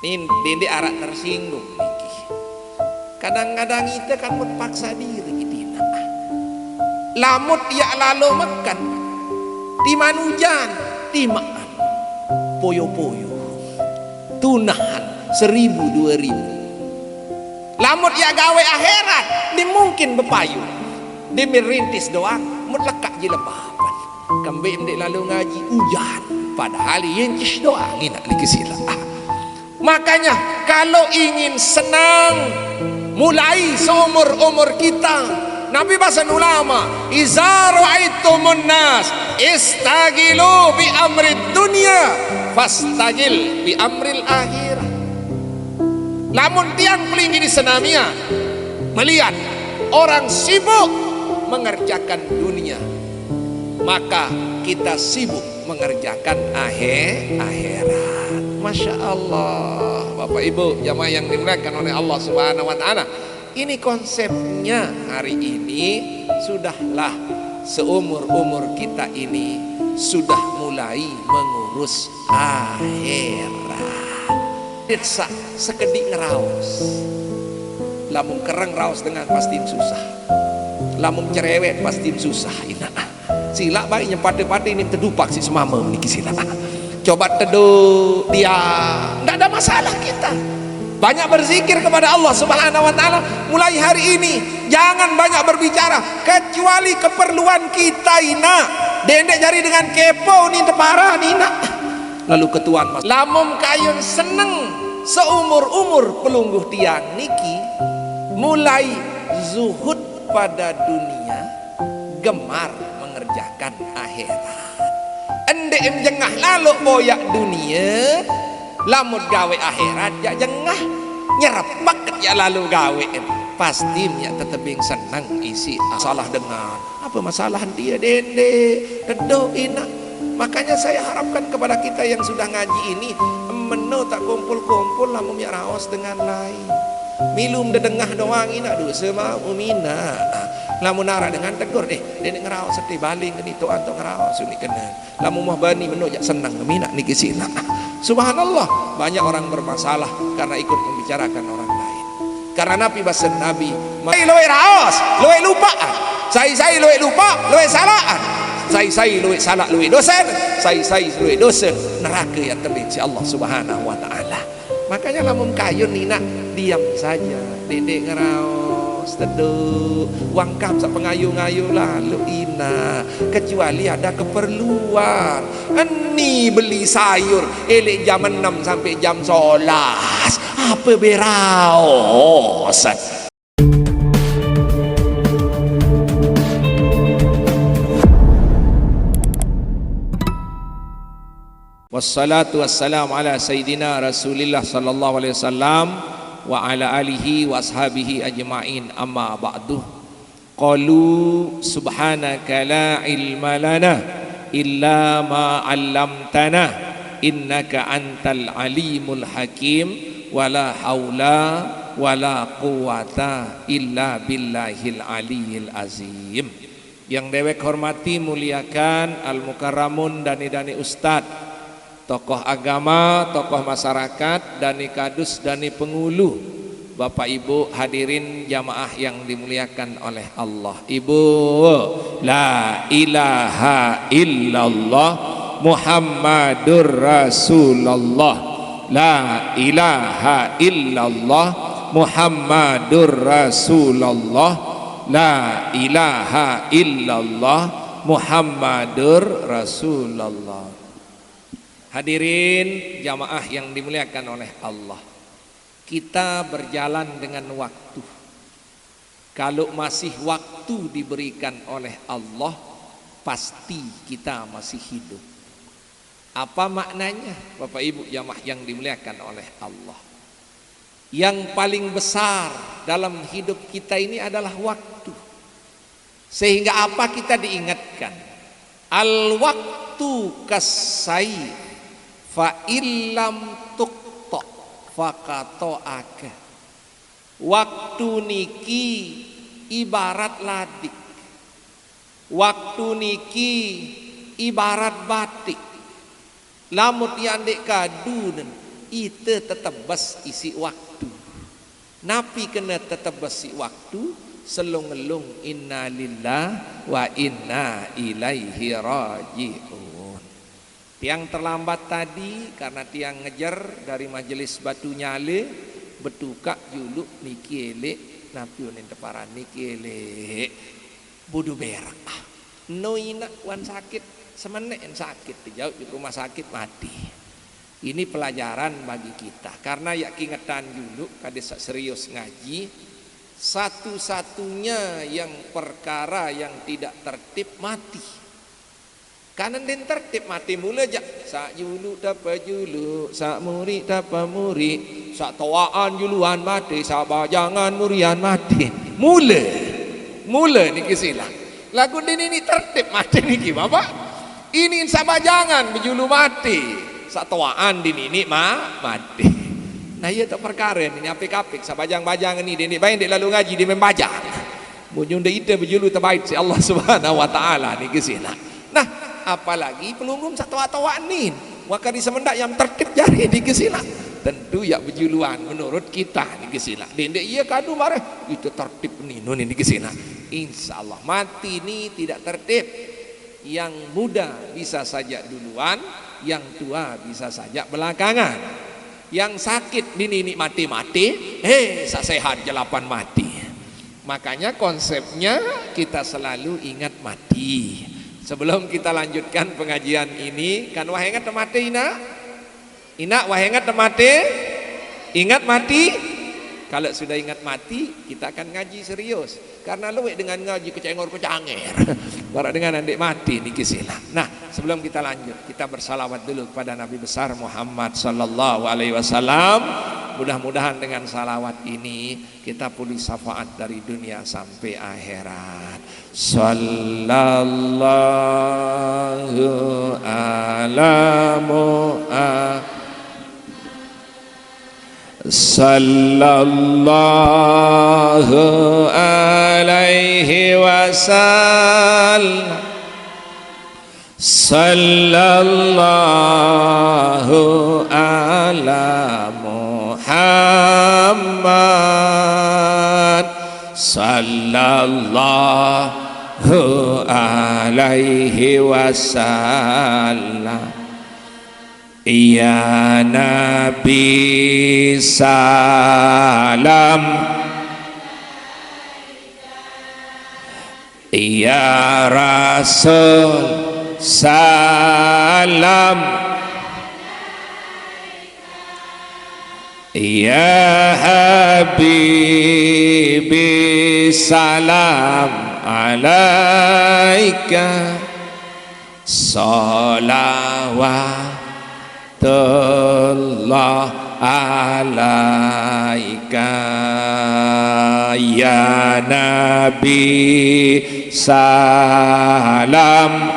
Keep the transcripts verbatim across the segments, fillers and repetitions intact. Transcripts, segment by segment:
Nin, dendeq araq tersinggung niki. Kadang-kadang ite kan mut paksa diriq, Tina. Lamun yaq lalo meken, timaq ujan, timaq poyo-poyo, tunahan seribu, due ribu. Lamun yaq gawe akhirat, ni mungkin bepayu. Demi rintis doang, mut lekaq jilebaban. Kembeq ndeq lalo ngaji, ujan. Padahal rintis doang, inaq niki silaq. Makanya, kalau ingin senang, mulai seumur-umur kita. Nabi basen ulama, "Iza ra'aitumun nas istagilu bi amrid dunya, fastagil bi amril akhirah." Lamun tiang pelinggih di senamia melihat orang sibuk mengerjakan dunia, maka kita sibuk mengerjakan ahe-, akhirat. Masya Allah, Bapak Ibu, jamaah yang dimuliakan oleh Allah Subhanahu wa Ta'ala. Ini konsepnya hari ini, sudahlah seumur-umur kita ini sudah mulai mengurus akhirat. Sa-, sekediq ngeraos. Lamun kereng raos dengan pasti susah. Lamun cerewet pasti susah, inaq. Silaq baik nyempate-pate ni tedupak siq semame niki silaq. Coba teduq dia, ndak ada masalah kita. Banyak berzikir kepada Allah Subhanahu wa Ta'ala mulai hari ini. Jangan banyak berbicara kecuali keperluan kita, inaq. Dendeq jari dengan kepo ni teparan, inaq. Lalu ketuan mas-, lamun kayun seneng seumur-umur pelungguh tiang niki, mulai zuhud pada dunia, gemar mengerjakan akhirat. Ndeq jengah lalo boyaq dunie, lamun gawe akhirat jaq jengah, nyerepek jaq lalo gawe. Pasti miaq tetebing seneng isiq. Salah dengan, ape masalah ntie, dendeq, teduq, inaq. Makanya saya harapkan kepada kita yang sudah ngaji ini, meno tak kumpul-kumpul lamun miaq raos dengan lain. Milu dedengah doang, inaq, dose mauq, minaq. Lamun araq dengan, tegur, "Eh, dendeq ngeraos, seti baling keni, toq antuk ngeraos unik kene." Lamun mauq bani meno jaq seneng, minaq niki silaq. Subhanallah, banyak orang bermasalah karena ikut membicarakan orang lain. Karena napi basen Nabi, "Sai lueq raos, lueq lupaqan. Sai-sai lueq lupaq, lueq salaqan. Sai-sai lueq salaq, lueq dosen. Sai-sai lueq dosen, nerake yaq tebeng siq Allah Subhanahu wa Ta'ala." Makanya lamun kayun, inaq, diam saja, dendeq ngeraos, teduq, wangkam saq pengayu-ngayu lalo, inaq, kecuali ada keperluan. Eni beli sayur, eleq jam enem sampai jam solas, ape beraos? Wassalatu wassalamu ala sayyidina Rasulillah sallallahu alaihi wasallam wa ala alihi wa ashabihi ajma'in, amma ba'du. Qalu subhanaka la ilma lana illa ma 'allamtana innaka antal alimul hakim, wa la haula wa la quwwata illa billahil aliyil azim. Yang dewek hormati, muliakan, al-mukarramun, dani-dani ustad, tokoh agama, tokoh masyarakat, dani kadus, dani pengulu, Bapak Ibu hadirin jamaah yang dimuliakan oleh Allah. Ibu, la ilaha illallah Muhammadur Rasulullah. La ilaha illallah Muhammadur Rasulullah. La ilaha illallah Muhammadur Rasulullah. Hadirin jamaah yang dimuliakan oleh Allah, kita berjalan dengan waktu. Kalau masih waktu diberikan oleh Allah, pasti kita masih hidup. Apa maknanya, Bapak Ibu jamaah yang dimuliakan oleh Allah? Yang paling besar dalam hidup kita ini adalah waktu. Sehingga apa kita diingatkan? Al-waktu kassaif, fa illam tuqta faqata'aka. Waktu niki ibarat ladik. Waktu niki ibarat batik. Lamun yaq ndeq kadunen, Ite tetebes isi waktu. Napi kena tetebes si waktu? Selung-elung inna lillah wa inna ilaihi raji'un. Tiang terlambat tadi karena tiang ngejer dari majelis Batu Nyale, betukak juluk niki elek, napi unin teparan niki elek. Budu berak. No inak wan sakit, semenek en sakit, dijauh di rumah sakit mati. Ini pelajaran bagi kita, karena yak kingetan juluk kade sak serius ngaji, satu-satunya yang perkara yang tidak tertib mati. Kanen den tertib mati mula jak sak juluk tapa juluk, sak murid tapa murid, sak toaan juluan mati, sak bajangan murian mati. Mula, mula niki silap. Lagu di nini tertib mati niki, Bapak. Ini sabajangan bejulu mati. Satoaan di nini ma mati. Nah, iya tak perkara ini apik-apik sabajang-bajang ini, dia ni baik dia lalu ngaji, dia membajang. Munjung dia ite bejulu terbaik si Allah Subhanahu wa Taala niki silap. Nah, apalagi pelunggung satoa-toa ni. Maka di semendak yang tertib jari niki silap. Tentu ya bejuluan menurut kita niki silap. Dendek iya kadu marah, itu tertib ni nun niki silap. Insya Allah mati ni tidak tertib. Yang muda bisa saja duluan, yang tua bisa saja belakangan. Yang sakit nini ni mati-mati, eh, sak sehat jelapan mati. Makanya konsepnya kita selalu ingat mati. Sebelum kita lanjutkan pengajian ini, kan wah ingat mati, Inak? Inak, wah ingat mati? Ingat mati? Kalau sudah ingat mati, kita akan ngaji serius. Karena luwek dengan ngaji kecengor-kecanger. Barak dengan andik mati niki silap. Nah, sebelum kita lanjut, kita bersalawat dulu kepada Nabi besar Muhammad sallallahu alaihi wasallam. Mudah-mudahan dengan salawat ini kita pulih syafaat dari dunia sampai akhirat. Sallallahu ala Muhammad. Sallallahu alaihi wasallam. Sallallahu ala Muhammad. Sallallahu alaihi wasallam. Ya Nabi salam, ya Rasul salam, ya Habibi salam alaika. Salawatullah alaika ya Nabi salam,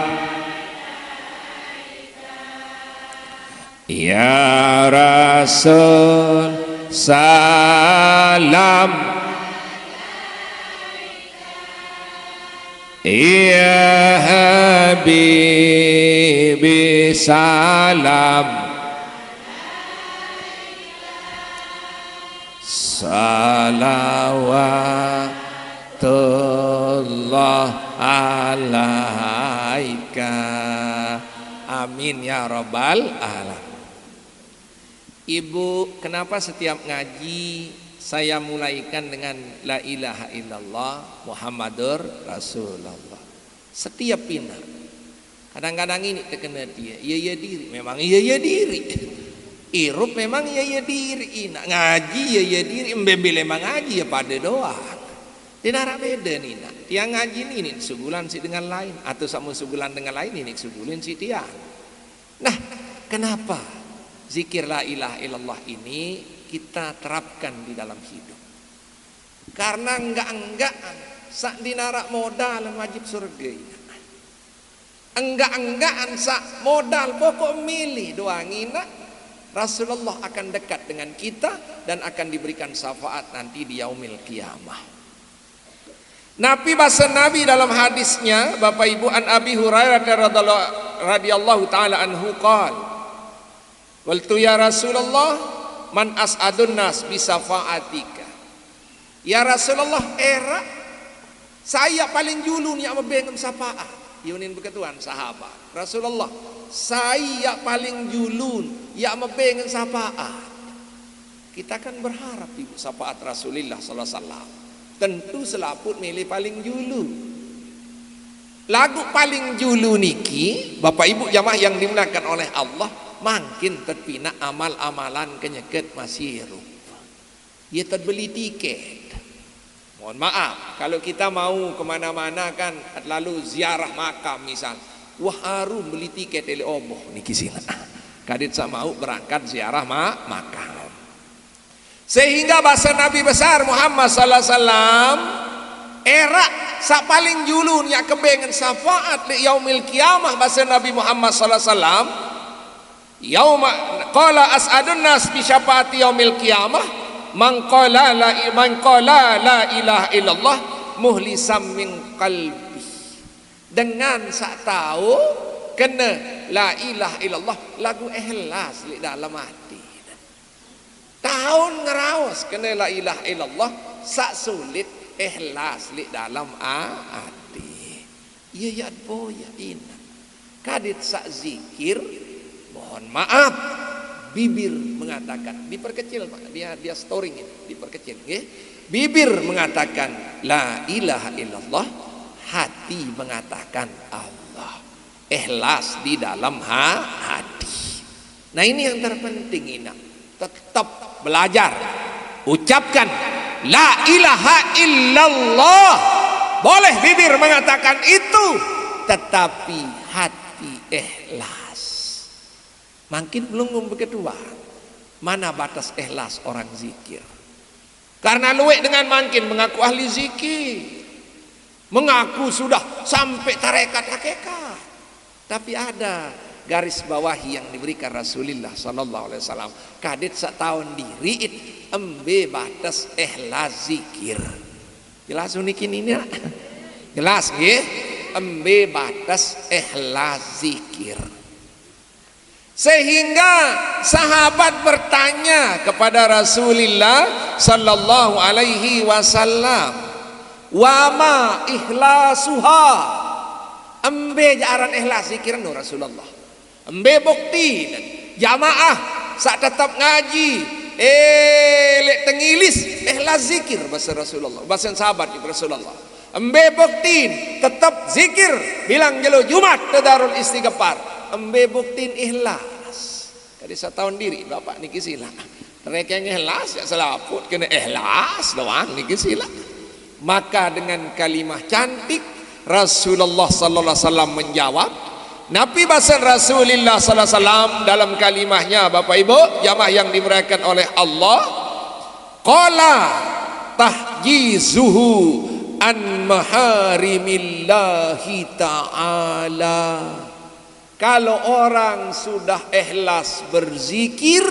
ya Rasul salam, ya Habibi salam. Salawatullah alaika. Amin ya rabbal alamin. Ibu, kenapa setiap ngaji saya mulaikan dengan la ilaha illallah Muhammadur Rasulullah? Setiap pina. Kadang-kadang ini terkena dia, iya iya diri, memang iya iya diri. Irup memang iya iya diri, inak ngaji iya iya diri, embembil emang ngaji ya pada doang. Dia narak beda ni nak. Tiang ngaji ni ini sugulan si dengan lain, atau sama sugulan dengan lain ini sugulin si tiang. Nah, kenapa zikir la ilaha illallah ini kita terapkan di dalam hidup? Karena enggak-enggakan sak dinarak modal wajib surga ini. Enggak-enggakan sak modal pokok milih doang inak, Rasulullah akan dekat dengan kita dan akan diberikan syafaat nanti di yaumil qiyamah. Nabi bahasa Nabi dalam hadisnya, Bapak Ibu, an Abi Hurairah radhiyallahu taala anhu qal, Qultu ya Rasulullah, man as'adun nas bi syafa'atika. Ya Rasulullah, era sai yak paling julun yak mebeng syafaat. Yunin beketuan sahabat. Rasulullah, sai yak paling julun yak mebeng syafaat. Kita kan berharap ibu syafaat Rasulullah sallallahu alaihi wasallam. Tentu selaput milih paling julun. Lagu paling julun niki, Bapak Ibu jamaah yang dimuliakan oleh Allah, mangkin terpinak amal-amalan kenyeket masih rup. Ia terbeli tiket. Mohon maaf, kalau kita mau kemana-mana kan lalu ziarah makam misal. Wah, harum beli tiket ele oboh niki sila. Kadit sa mau berangkat ziarah ma makam. Sehingga bahasa Nabi besar Muhammad sallallahu alaihi wasallam, era sa paling julun yak kebengen syafaat li yaumil kiamah, bahasa Nabi Muhammad sallallahu alaihi wasallam, yauma qala as'adun nas bi syafaati yaumil kiamah, man qala la, man qala la ilaha illallah muhlisam min qalbi. Dengan sak tahu kena la ilaha illallah lagu ikhlas li dalam hati. Taun ngeraos kena la ilaha illallah, sak sulit ikhlas li dalam a-, ati. Iya, ya, boya, ina. Kadit sak zikir, mohon maaf, bibir mengatakan, diperkecil, Pak, dia, dia storing ini, diperkecil, nggih. Bibir mengatakan la ilaha illallah, hati mengatakan Allah. Ikhlas di dalam ha-, hati. Nah, ini yang terpenting, ina. Tetap belajar. Ucapkan la ilaha illallah. Boleh bibir mengatakan itu, tetapi hati ikhlas. Mangkin belum beketuan. Mana batas ikhlas orang zikir? Karena luwek dengan mangkin mengaku ahli zikir. Mengaku sudah sampai tarekat hakikat. Tapi ada garis bawahi yang diberikan Rasulullah sallallahu alaihi wasallam. Kadit sak taun diri it embe batas ikhlas zikir. Jelas unikin ini, nak? Jelas, nggih? Embe batas ikhlas zikir. Sehingga sahabat bertanya kepada Rasulullah sallallahu alaihi wasallam, "Wa ma ikhlasuha?" Embe jaran ikhlas zikir nu Rasulullah. Embe bukti jamaah sak tetap ngaji, eh, lek tengilis, ikhlas zikir, bahasa Rasulullah, bahasa sahabat Rasulullah. Embe buktin tetap zikir, bilang jelo Jumat te Darul Istighfar. Embe buktin ikhlas. Kadit sak taun diri, Bapak niki sila. Mereka yang ikhlas, ya selaput kena ikhlas doang niki sila. Maka dengan kalimah cantik, Rasulullah sallallahu alaihi wasallam menjawab, Nabi bahasa Rasulullah sallallahu alaihi wasallam dalam kalimahnya, Bapak Ibu, jamaah yang dimuliakan oleh Allah, qala tahjizuhu an maharimillahi ta'ala. Kalau orang sudah ikhlas berzikir,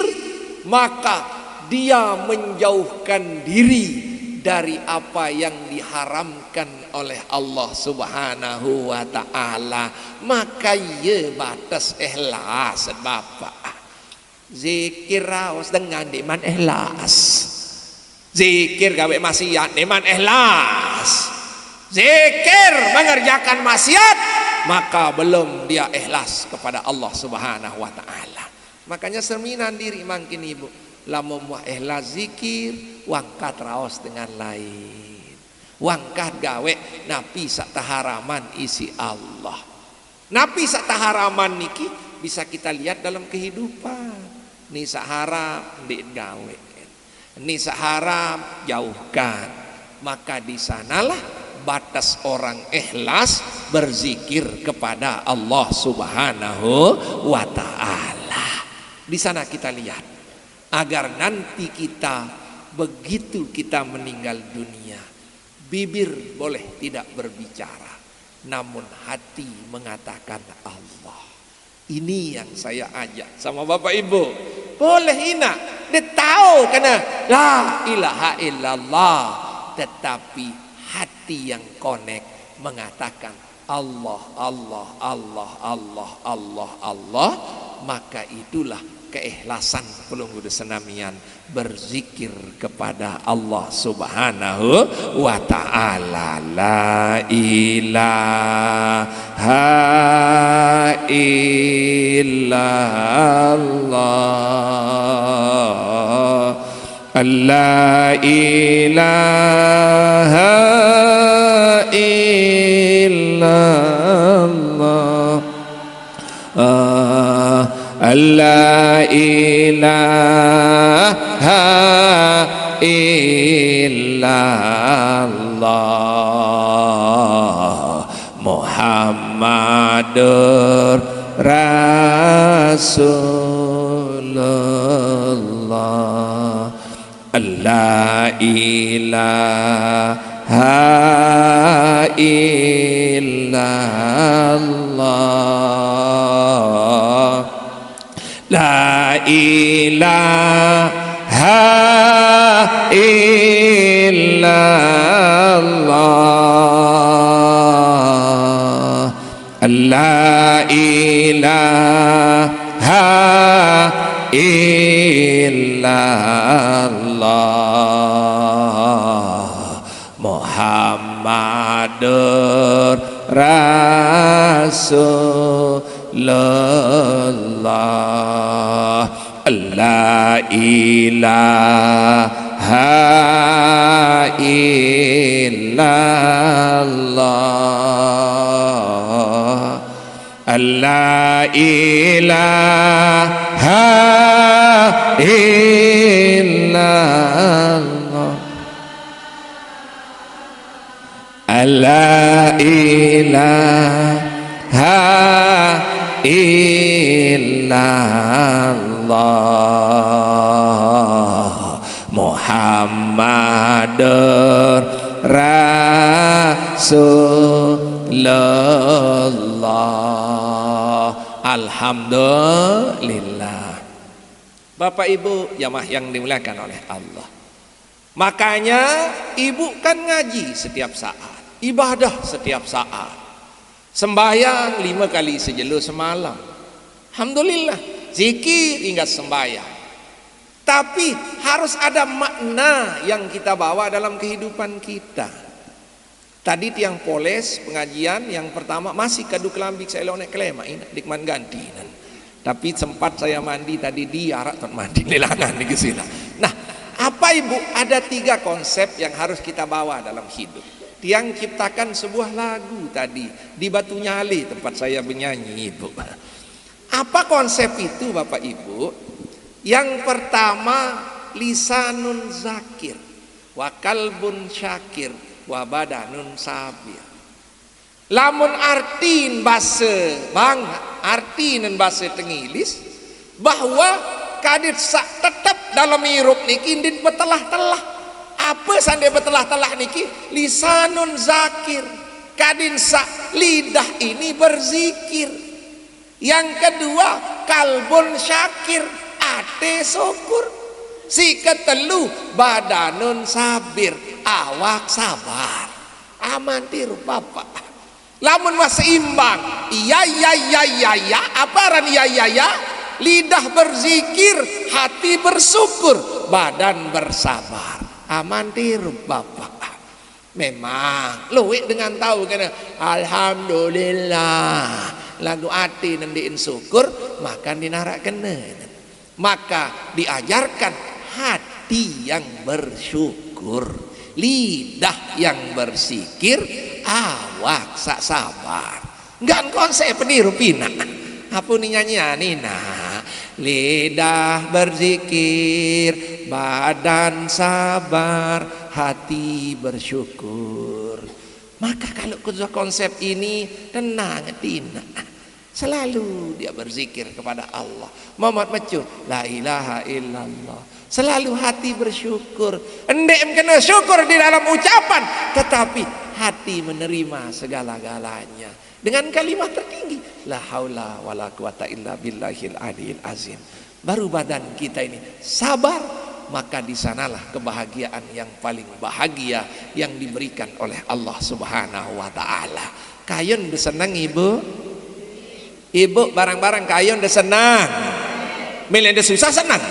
maka dia menjauhkan diri dari apa yang diharamkan oleh Allah Subhanahu wa Ta'ala. Maka iya batas ikhlas, Bapak. Zikir raos dengan diman ikhlas. Zikir gawe maksiat diman ikhlas. Zikir mengerjakan maksiat, maka belum dia ikhlas kepada Allah Subhanahu wa Ta'ala. Makanya, cerminan diri mangkin, Ibu. Lamun muah ikhlas zikir, wangkat raos dengan lain. Wangkat gawe napi sak taharaman isi Allah. Napi sak taharaman niki bisa kita lihat dalam kehidupan. Ni sak haram, ndik gawe. Ni sak haram, jauhkan. Maka di sanalah batas orang ikhlas berzikir kepada Allah Subhanahu wa Ta'ala. Di sana kita lihat, agar nanti kita, begitu kita meninggal dunia, bibir boleh tidak berbicara, namun hati mengatakan Allah. Ini yang saya ajak sama Bapak Ibu. Boleh ina, dia tahu kena la ilaha illallah, tetapi hati yang konek mengatakan Allah, Allah, Allah, Allah, Allah, Allah, maka itulah keikhlasan pelungguh senamian berzikir kepada Allah Subhanahu wa Ta'ala. La ilaha illallah. La ilaha illallah. Ah, la ilaha illallah. Muhammadur Rasulullah. La ilaha illallah. La ilaha illallah. La ilaha illallah. Muhammadur Rasulullah. La ilaha illallah. La ilaha illallah. La ilaha illallah. Muhammadur Rasulullah. Alhamdulillah. Bapak Ibu jamaah yang dimuliakan oleh Allah. Makanya ibu kan ngaji setiap saat, ibadah setiap saat, sembahyang lima kali sejelo semalam. Alhamdulillah, zikir hingga sembahyang. Tapi harus ada makna yang kita bawa dalam kehidupan kita. Tadi tiang poles pengajian yang pertama masih kadu kelambi saya lonek kelema ini dikman ganti nan. Tapi sempat saya mandi tadi di arak tot mandi lelangan di sini. Nah, apa Ibu, ada tiga konsep yang harus kita bawa dalam hidup. Tiang ciptakan sebuah lagu tadi di Batu Nyali tempat saya menyanyi, Ibu. Apa konsep itu, Bapak Ibu? Yang pertama, lisanun zakir, wa kalbun syakir, wa badanun sabir. Lamun artin basa bang, artinen basa Tengilis, bahwa kadin sak tetep dalam irup niki ndin betelah-telah. Apa sande betelah-telah niki? Lisanun zakir. Kadin sak lidah ini berzikir. Yang kedua, kalbun syakir, ate syukur. Si ketelu, badanun sabir, awak sabar. Aman tiru Bapak. Lamun wah seimbang, iya, iya, iya, iya, iya, apa aran iya, iya, iya? Lidah berzikir, hati bersyukur, badan bersabar. Aman tiru Bapak. Memang luwek dengan tahu kena alhamdulillah. Lagu ati nendiin syukur, makan dinarak kena. Maka diajarkan hati yang bersyukur, lidah yang berzikir, awak sak sabar. Enggak konsep peniru pina. Apa ni nyanyian ni nak? Lidah berzikir, badan sabar, hati bersyukur. Maka kalau sudah konsep ini, tenang tina. Selalu dia berzikir kepada Allah. Mamat mecu, la ilaha illallah. Selalu hati bersyukur. Endek kena syukur di dalam ucapan, tetapi hati menerima segala-galanya. Dengan kalimah tertinggi, la haula wala quwata illa billahil aliyil azim. Baru badan kita ini sabar, maka di sanalah kebahagiaan yang paling bahagia yang diberikan oleh Allah Subhanahu wa Ta'ala. Kayun udah senang, Ibu? Ibu, barang-barang kayun udah senang? Milih susah senang.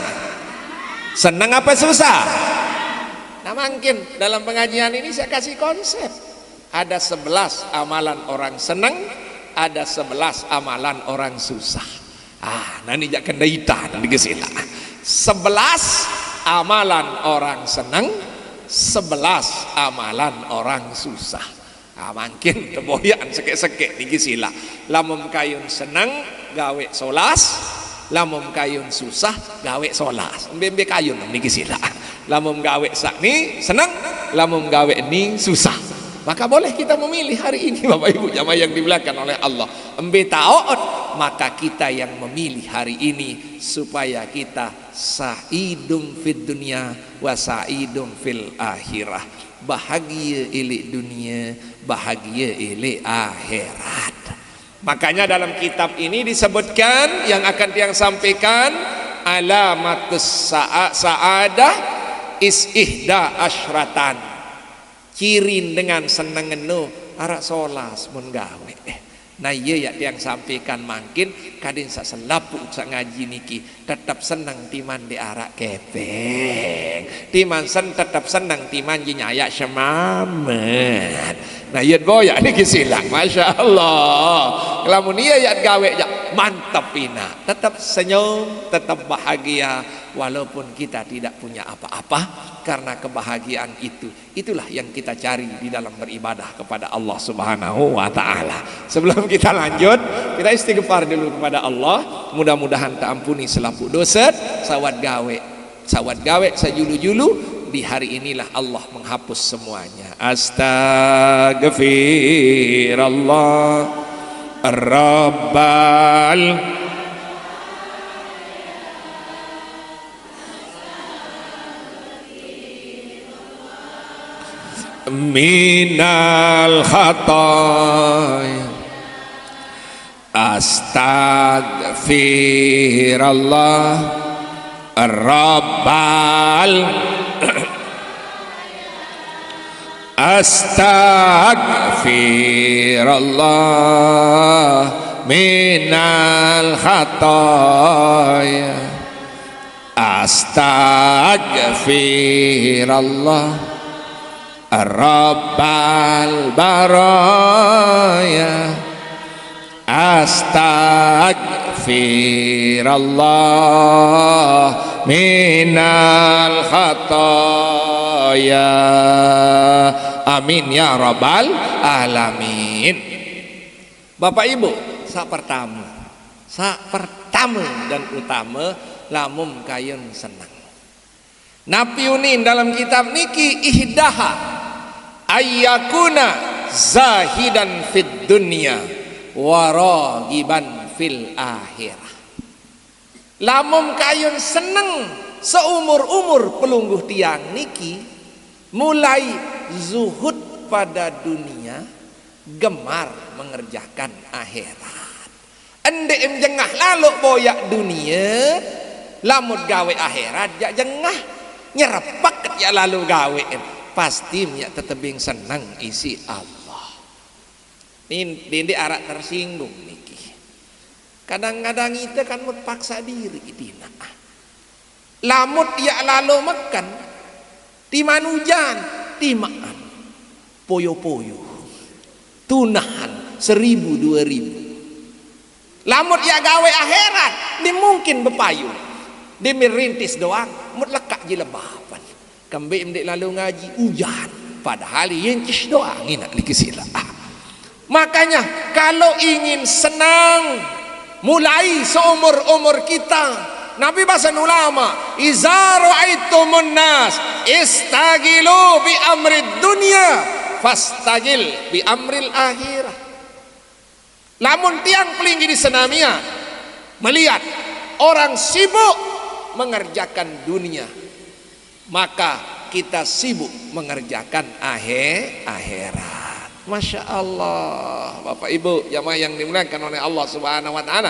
Senang apa susah? Nah, mungkin dalam pengajian ini saya kasih konsep. Ada sebelas amalan orang senang, ada sebelas amalan orang susah. Ah, nani jak kendaitan di gesila. Sebelas amalan orang senang, sebelas amalan orang susah. Ah, mungkin teboyaan sekek-sekek di gesila. Lamun kayun senang, gawe solas. Lamun kayun susah, gawe solas. Embe-embe kayun di gesila. Lamun gawe sak ni senang, lamun gawe ni susah. Maka boleh kita memilih hari ini, Bapak Ibu jamaah yang dimuliakan oleh Allah. Embe taoot, maka kita yang memilih hari ini supaya kita sa'idum fid dunya wa sa'idum fil akhirah. Bahagia ilik dunia, bahagia ilik akhirat. Makanya dalam kitab ini disebutkan yang akan tiang sampaikan, alamatus sa'a-, sa'adah is ihda asyratan. Cirin dengan seneng enu arak solas mun gawe. Nah, iya yak tiang sampaikan mungkin kadin sak selapuq sak ngaji niki tetap seneng timan di arak kepeng. Timan sen tetap seneng timan ji nyayak semamet. Nah, iya boyak niki silak. Masya Allah. Kelamun iya yak gawe jak mantap ina. Tetap senyum, tetap bahagia walaupun kita tidak punya apa-apa, karena kebahagiaan itu, itulah yang kita cari di dalam beribadah kepada Allah Subhanahu wa Ta'ala. Sebelum kita lanjut, kita istighfar dulu kepada Allah. Mudah-mudahan terampuni selapuq dosa, sawat gawe, sawat gawe sajulu-julu. Di hari inilah Allah menghapus semuanya. Astagfirullah Rabbal minal khataya. Astagfirullah Rabbal. Astagfirullah minal khataya. Astagfirullah Rabbal baraya. Astagfirullah minal khataya. Amin ya rabbal alamin. Bapak Ibu, sak pertama, sak pertama dan utama, lamun kayun seneng. Napi unin dalam kitab niki? Ihdaha ayyakuna zahidan fid dunya wa ragiban fil akhirah. Lamun kayun seneng seumur-umur pelungguh tiang niki, mulai zuhud pada dunia, gemar mengerjakan akhirat. Ndeq em jengah lalo boyak dunia, lamun gawe akhirat jak jengah, nyerepek jak lalo gawe, pasti em jak tetebing seneng isiq Allah. Ni, dendeq araq tersinggung niki. Kadang-kadang ite kan mut paksa diri, tina. Lamun yak lalo meken, timan ujan, timaan. Poyo-poyo. Tunahan seribu, dua ribu. Lamun yak gawe akhirat, ni mungkin bepayung. Demi rintis doang, mut lekaq jilebapan. Kembeq ndeq lalo ngaji, ujan. Padahal incis doang, inaq niki silaq. Makanya, kalau ingin senang, mulai seumur-umur kita. Nabi basen ulama, "Iza ra'aitumun nas istagilu bi amrid dunya, fastagil bi amril akhirah." Lamun tiang pelinggih di senamia melihat orang sibuk mengerjakan dunia, maka kita sibuk mengerjakan ahe-, akhirat. Masya Allah, Bapak Ibu, jamaah yang dimuliakan oleh Allah Subhanahu wa Ta'ala.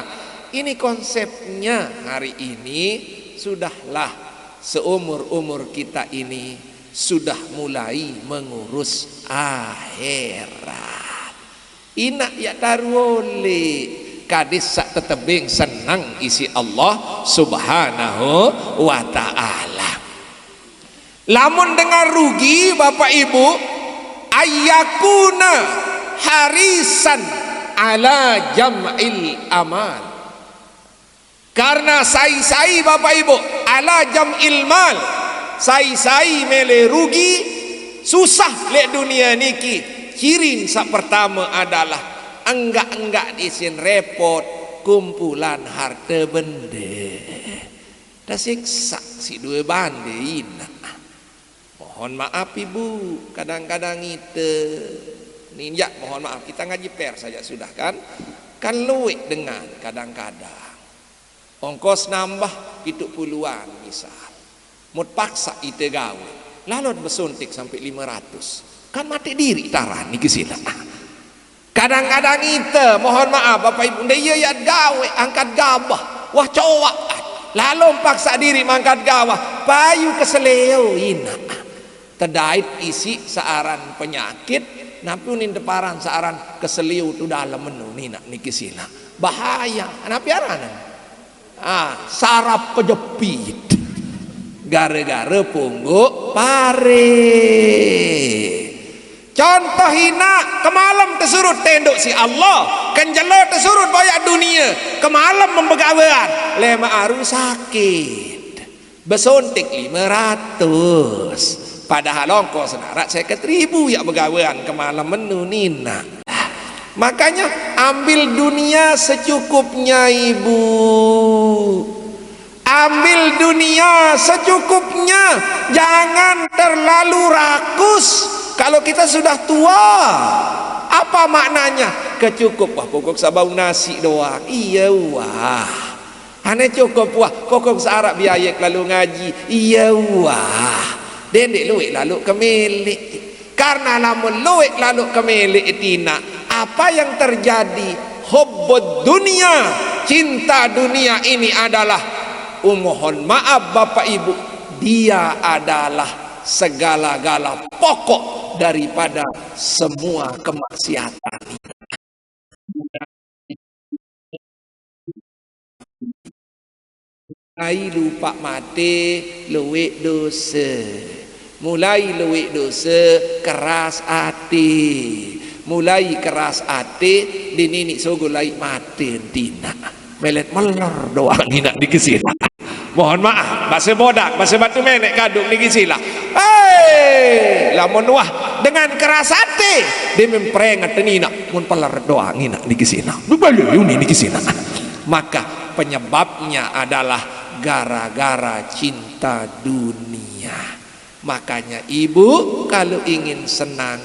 Ini konsepnya hari ini, sudahlah seumur-umur kita ini sudah mulai mengurus akhirat. Inaq yak taru oleq. Kadis sak tetebing senang isi Allah Subhanahu wa Ta'ala. Lamun dengar rugi, Bapak Ibu, ayyakuna harisan ala jam'il amal. Karena sai-sai, Bapak Ibu, ala jam'il mal, sai-sai mele rugi, susah lek dunia niki. Cirin sak pertama adalah enggak-enggak disin repot, kumpulan harta bende. Dah siksa si dua bande ina. Mohon maaf, Ibu, kadang-kadang ite ninjak, mohon maaf, kita ngaji per saja sudah kan? Kan luwek dengan kadang-kadang. Ongkos nambah pitu puluhan misal. Mut paksa ite gawe. Lalot besuntik sampai lima ratus. Kan mati diri taran niki sila. Kadang-kadang ite, mohon maaf, Bapak Ibu, nda iya ya gawe, angkat gabah. Wah, cowak. Lalu paksa diri mangkat gabah. Payu keseleo ina. Tedait isi searan penyakit, napi unin teparan searan keseleo tu dalam menu nina niki sila. Bahaya. Napi aranan? Ah, sarap kejepit. Gara-gara pungguk pare. Contoh ina, kemalem tesurut tendok si Allah, kenjelo tesurut boyak dunia, kemalem membegawean, lema aru sakit. Besuntik lima ratus. Padahal ongkos senarak seket ribu yak begawean kemalem menu nina. Makanya ambil dunia secukupnya, Ibu. Ambil dunia secukupnya. Jangan terlalu rakus. Kalau kita sudah tua, apa maknanya? Kecukup wah pokok sabau nasi doang. Iya wah. Ane cukup wah pokok searak biayek lalu ngaji. Iya wah. Dendek luwek lalu kemelek. Karena lamun luwek lalu kemelek tina, apa yang terjadi? Hubbud dunia, cinta dunia ini adalah, umohon maaf Bapak Ibu, dia adalah segala-gala pokok daripada semua kemaksiatan. Mulai lupa mate, luwek dosa. Mulai luwek dosa, keras ate. Mulai keras ate, dinini sogo lai mate tina. Melet meler doang ina dikisina. Mohon maaf, bahasa bodak, bahasa batu menek kadung dikisila. Hei, lamun wah dengan keras ate, dia memperingat ina, mun peler doang ina dikisina. Bebale uni dikisina. Maka penyebabnya adalah gara-gara cinta dunia. Makanya ibu kalau ingin senang,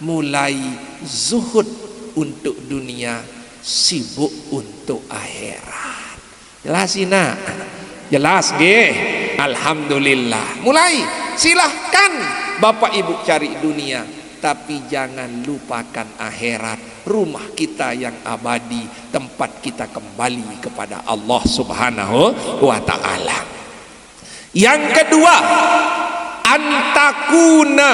mulai zuhud untuk dunia, sibuk untuk akhirat. Jelas ina? Jelas nggih? Alhamdulillah. Mulai, silahkan Bapak Ibu cari dunia, tapi jangan lupakan akhirat, rumah kita yang abadi, tempat kita kembali kepada Allah Subhanahu wa Ta'ala. Yang kedua, antakuna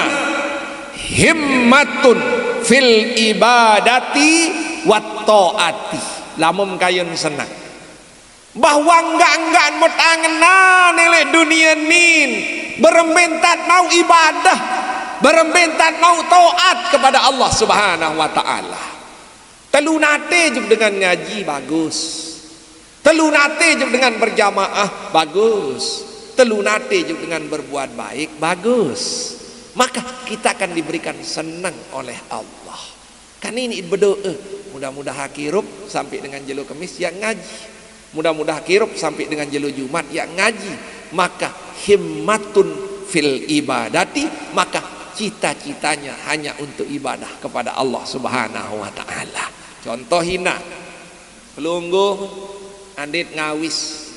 himmatun fil ibadati wat taati. Lamun kayun senang. Bahwa enggak-enggak mut angenan elek dunia nin. Berembentat mau ibadah. Berembentat mau taat kepada Allah Subhanahu wa Ta'ala. Telu nate juk dengan ngaji, bagus. Telu nate juk dengan berjamaah, bagus. Telu nate juk dengan berbuat baik, bagus. Maka kita akan diberikan senang oleh Allah. Kan ini berdoa, mudah-mudahan kirup sampai dengan jelo Kemis ya ngaji. Mudah-mudahan kirup sampai dengan jelo Jumat ya ngaji. Maka himmatun fil ibadati, maka cita-citanya hanya untuk ibadah kepada Allah Subhanahu wa Ta'ala. Contoh ina, pelungguh andit ngawis.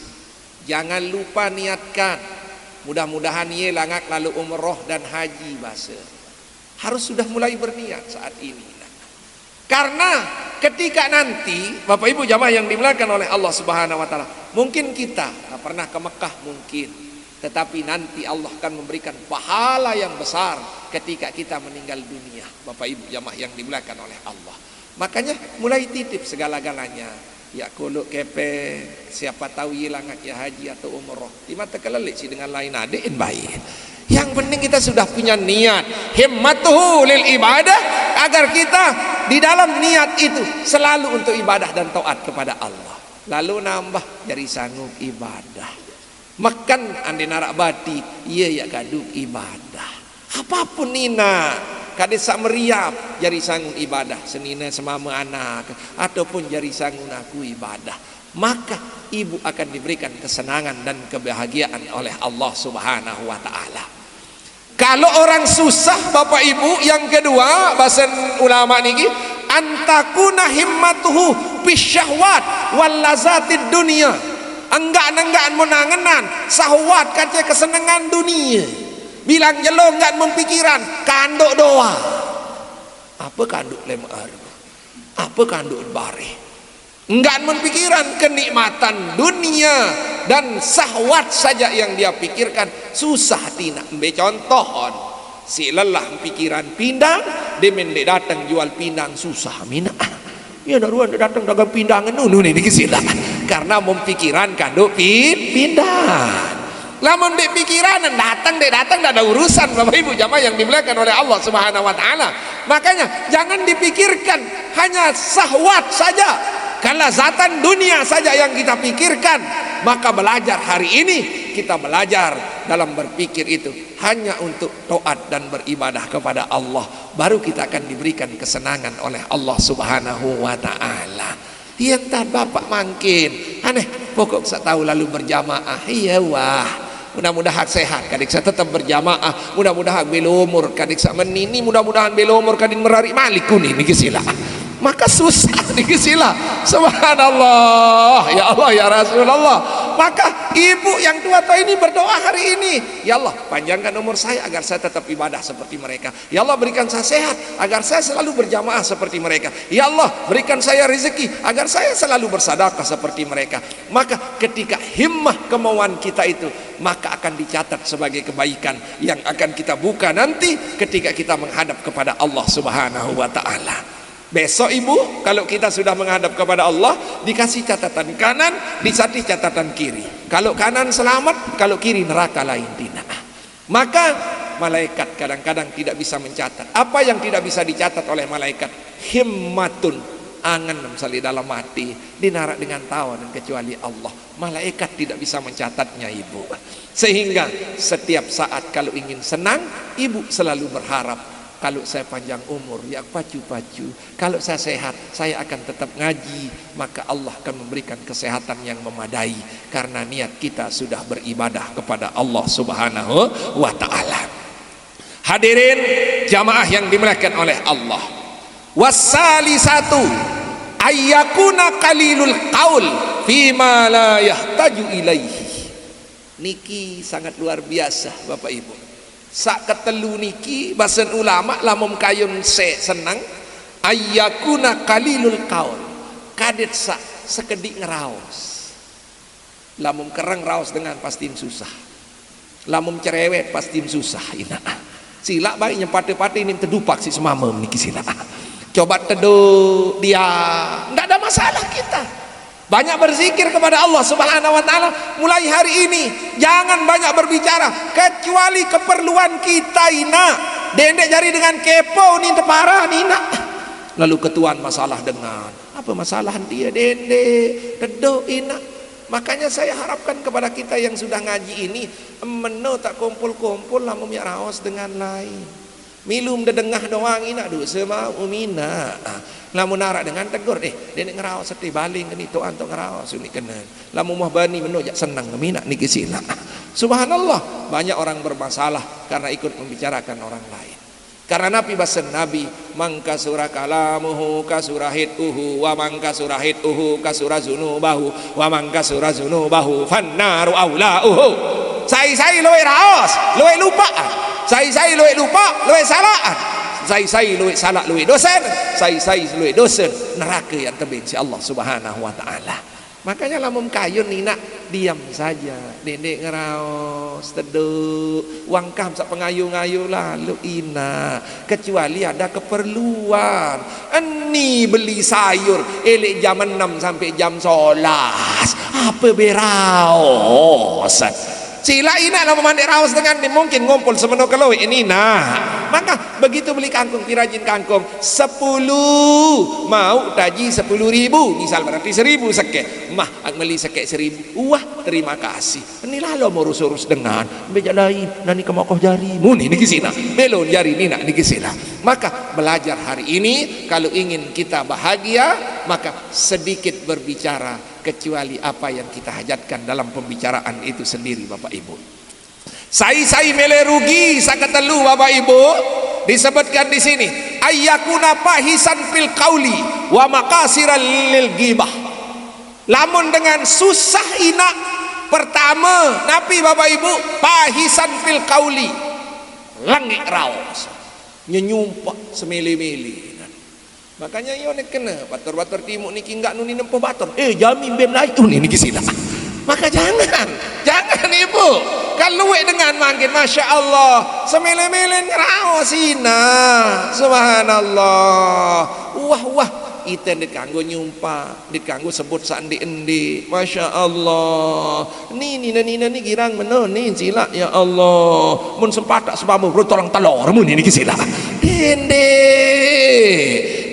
Jangan lupa niatkan. Mudah-mudahan ye langak lalu umroh dan haji basa. Harus sudah mulai berniat saat ini. Karena ketika nanti, Bapak Ibu jamaah yang dimuliakan oleh Allah Subhanahu wa Ta'ala, mungkin kita tak pernah ke Mekah, mungkin, tetapi nanti Allah akan memberikan pahala yang besar ketika kita meninggal dunia, Bapak Ibu jamaah yang dimuliakan oleh Allah. Makanya mulai titip segala-galanya. Ya, kuluk kepeng, siapa tahu ilang ya haji atau umroh. Di mata kelelek sih dengan lain adein baik. Yang penting kita sudah punya niat, himmatuhu lil ibadah, agar kita di dalam niat itu selalu untuk ibadah dan taat kepada Allah. Lalu nambah, jari sanggup ibadah. Makan ande narak bati, iya ya kaduk ibadah. Apapun nina, kade sak meriap, jari sanggup ibadah, senina semama anak, ataupun jari sanggup aku ibadah. Maka ibu akan diberikan kesenangan dan kebahagiaan oleh Allah Subhanahu wa Ta'ala. Kalau orang susah, Bapak Ibu, yang kedua, bahasan ulama niki, antakuna himmatuhu fi syahwat wal lazatid dunia. Enggak-enggak menangenan sahwat, kace kesenangan dunia. Bilang jelo enggak mempikiran kanduk doa. Apa kanduk lemar? Apa kanduk bareh? Enggak mempikiran kenikmatan dunia dan sahwat saja yang dia pikirkan, susah tina. Embe contohon, si lelah pikiran pindang, demen dek datang jual pindang susah mina. Ya, nak ruan dek datang dagang pindang nunu ni dikisila. Karena mempikiran kanduk pin-, pindang. Lamun dek pikiran, datang dek datang, tidak ada urusan, Bapak Ibu jamaah yang dimuliakan oleh Allah Subhanahu wa Ta'ala. Makanya jangan dipikirkan hanya sahwat saja, kelezatan dunia saja yang kita pikirkan. Maka belajar hari ini, kita belajar dalam berpikir itu hanya untuk taat dan beribadah kepada Allah. Baru kita akan diberikan kesenangan oleh Allah Subhanahu wa Ta'ala. Iya, entah Bapak mangkin. Aneh, pokok sak tahu lalu berjamaah. Iya, wah. Mudah-mudahan sehat, kadik saya tetap berjamaah. Mudah-mudahan belo umur, kadik saya menini. Mudah-mudahan belo umur, kadin merari malik kuni, niki sila. Maka susah, niki sila. Subhanallah. Ya Allah, ya Rasulullah. Maka ibu yang tua-tua ini berdoa hari ini. Ya Allah, panjangkan umur saya agar saya tetap ibadah seperti mereka. Ya Allah, berikan saya sehat agar saya selalu berjamaah seperti mereka. Ya Allah, berikan saya rezeki agar saya selalu bersadakah seperti mereka. Maka ketika himmah kemauan kita itu, maka akan dicatat sebagai kebaikan yang akan kita buka nanti ketika kita menghadap kepada Allah Subhanahu wa Ta'ala. Besok ibu, kalau kita sudah menghadap kepada Allah, dikasih catatan kanan, dikasih catatan kiri. Kalau kanan selamat, kalau kiri neraka lain tina. Maka malaikat kadang-kadang tidak bisa mencatat. Apa yang tidak bisa dicatat oleh malaikat? Himmatun, angen misalnya dalam hati, dinarak dengan tawa dan kecuali Allah. Malaikat tidak bisa mencatatnya, ibu. Sehingga setiap saat kalau ingin senang, ibu selalu berharap, kalau saya panjang umur, ya pacu-pacu. Kalau saya sehat, saya akan tetap ngaji. Maka Allah akan memberikan kesehatan yang memadai karena niat kita sudah beribadah kepada Allah Subhanahu wa Ta'ala. Hadirin jamaah yang dimuliakan oleh Allah. Wasali satu, ayyakuna qalilul qaul fima la yahtaju ilaihi. Niki sangat luar biasa, Bapak Ibu. Sak ketelu niki, basen ulama, lamun kayun se-, senang, ayyakuna qalilul qaul. Kadet sak sekedik ngeraos. Lamun kereng raos dengan pastin susah. Lamun cerewet pastin susah, ina. Silak baik nyempate-pate ini tedupak si semama niki silak. Coba teduh dia, ndak ada masalah kita. Banyak berzikir kepada Allah Subhanahu wa Ta'ala. Mulai hari ini, jangan banyak berbicara kecuali keperluan kita, ina. Dendek jari dengan kepo ni tepara ni, ina. Lalu ketuan masalah dengan, apa masalah dia, dendek, teduh, ina. Makanya saya harapkan kepada kita yang sudah ngaji ini, meno tak kumpul-kumpul lamun ya raos dengan lain. Milu mdedengah doang, ina, dosa mau, mina. Ah, lamun narak dengan tegur, eh, dek ngeraos seti baling keni tuan tu ngeraos uni kena. Lamun muah bani meno jak senang mina niki sila. Ah, subhanallah, banyak orang bermasalah karena ikut membicarakan orang lain. Karena Nabi basen Nabi, "Man kasura kalamuhu kasura hit'uhu, wa man kasura hit'uhu kasura zunubahu, wa man kasura zunubahu fannaru aulauhu." Sai-sai luwih raos, luwih lupaan. Sai-sai luwih lupa, luwih salaan. Sai-sai luwih salak, luwih dosen. Sai-sai luwih dosen, neraka yang tebing si Allah Subhanahu wa Ta'ala. Makanya lamun kayun inaq, diam saja, ndeq ngeraos, teduq, wangkam saq pengayu-ngayu lalo inaq, kecuali ada keperluan. Eni beli sayur, eleq jam enem sampai jam solas, ape beraos? Silaq inaq lamun mandeq raos dengan ni mungkin ngumpul semeno kelueq ni nah. Maka begitu beli kangkung, pirajin kangkung, sepuluh, mauq taji sepuluh ribu, misal berarti seribu sekeq. Mah, ak meli sekeq seribu. Wah, terima kasih. Ni lalo murus-urus dengan, mbe jaq lain, nani kemokoh jari. Muni niki silaq. Belon jari ni nah niki silaq. Maka belajar hari ini, kalau ingin kita bahagia, maka sedikit berbicara kecuali apa yang kita hajatkan dalam pembicaraan itu sendiri, Bapak Ibu. Sai-sai mele rugi saq ketelu, Bapak Ibu, disebutkan di sini, ayyakuna fahisan fil qauli wa makasiran lil ghibah. Lamun dengan susah inaq, pertame, napi Bapak Ibu? Fahisan fil qauli, lengeq raos, nyenyumpeq semele-mele. Makanya yo ne kene, batur-batur timuq niki nggak nuni nempuh batur. Eh, jami mbe melayu ni niki silaq. Maka jangan, jangan Ibu. Kalau lueq dengan mangkin, Masya Allah, semele-mele ngeraos inaq. Subhanallah. Wah, wah, ite ndeq kanggo nyumpaq, ndeq kanggo sebut saq ndeq-ndeq. Masya Allah. Ni, nine-nine ni girang meno ni silaq, ya Allah. Mun sempataq sepamo, rut orang telor, mun niki silaq. Dendeq.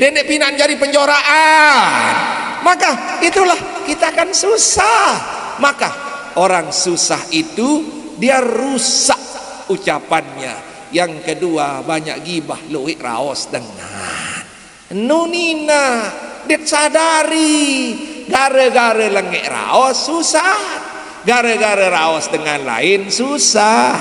Dendeq pinan jari penjoraan. Maka itulah kita akan susah. Maka orang susah itu dia rusak ucapannya. Yang kedua, banyak gibah, lueq raos dengan. Nunina, ndeq sadari, gare-gare lengeq raos susah, gare-gare raos dengan lain susah.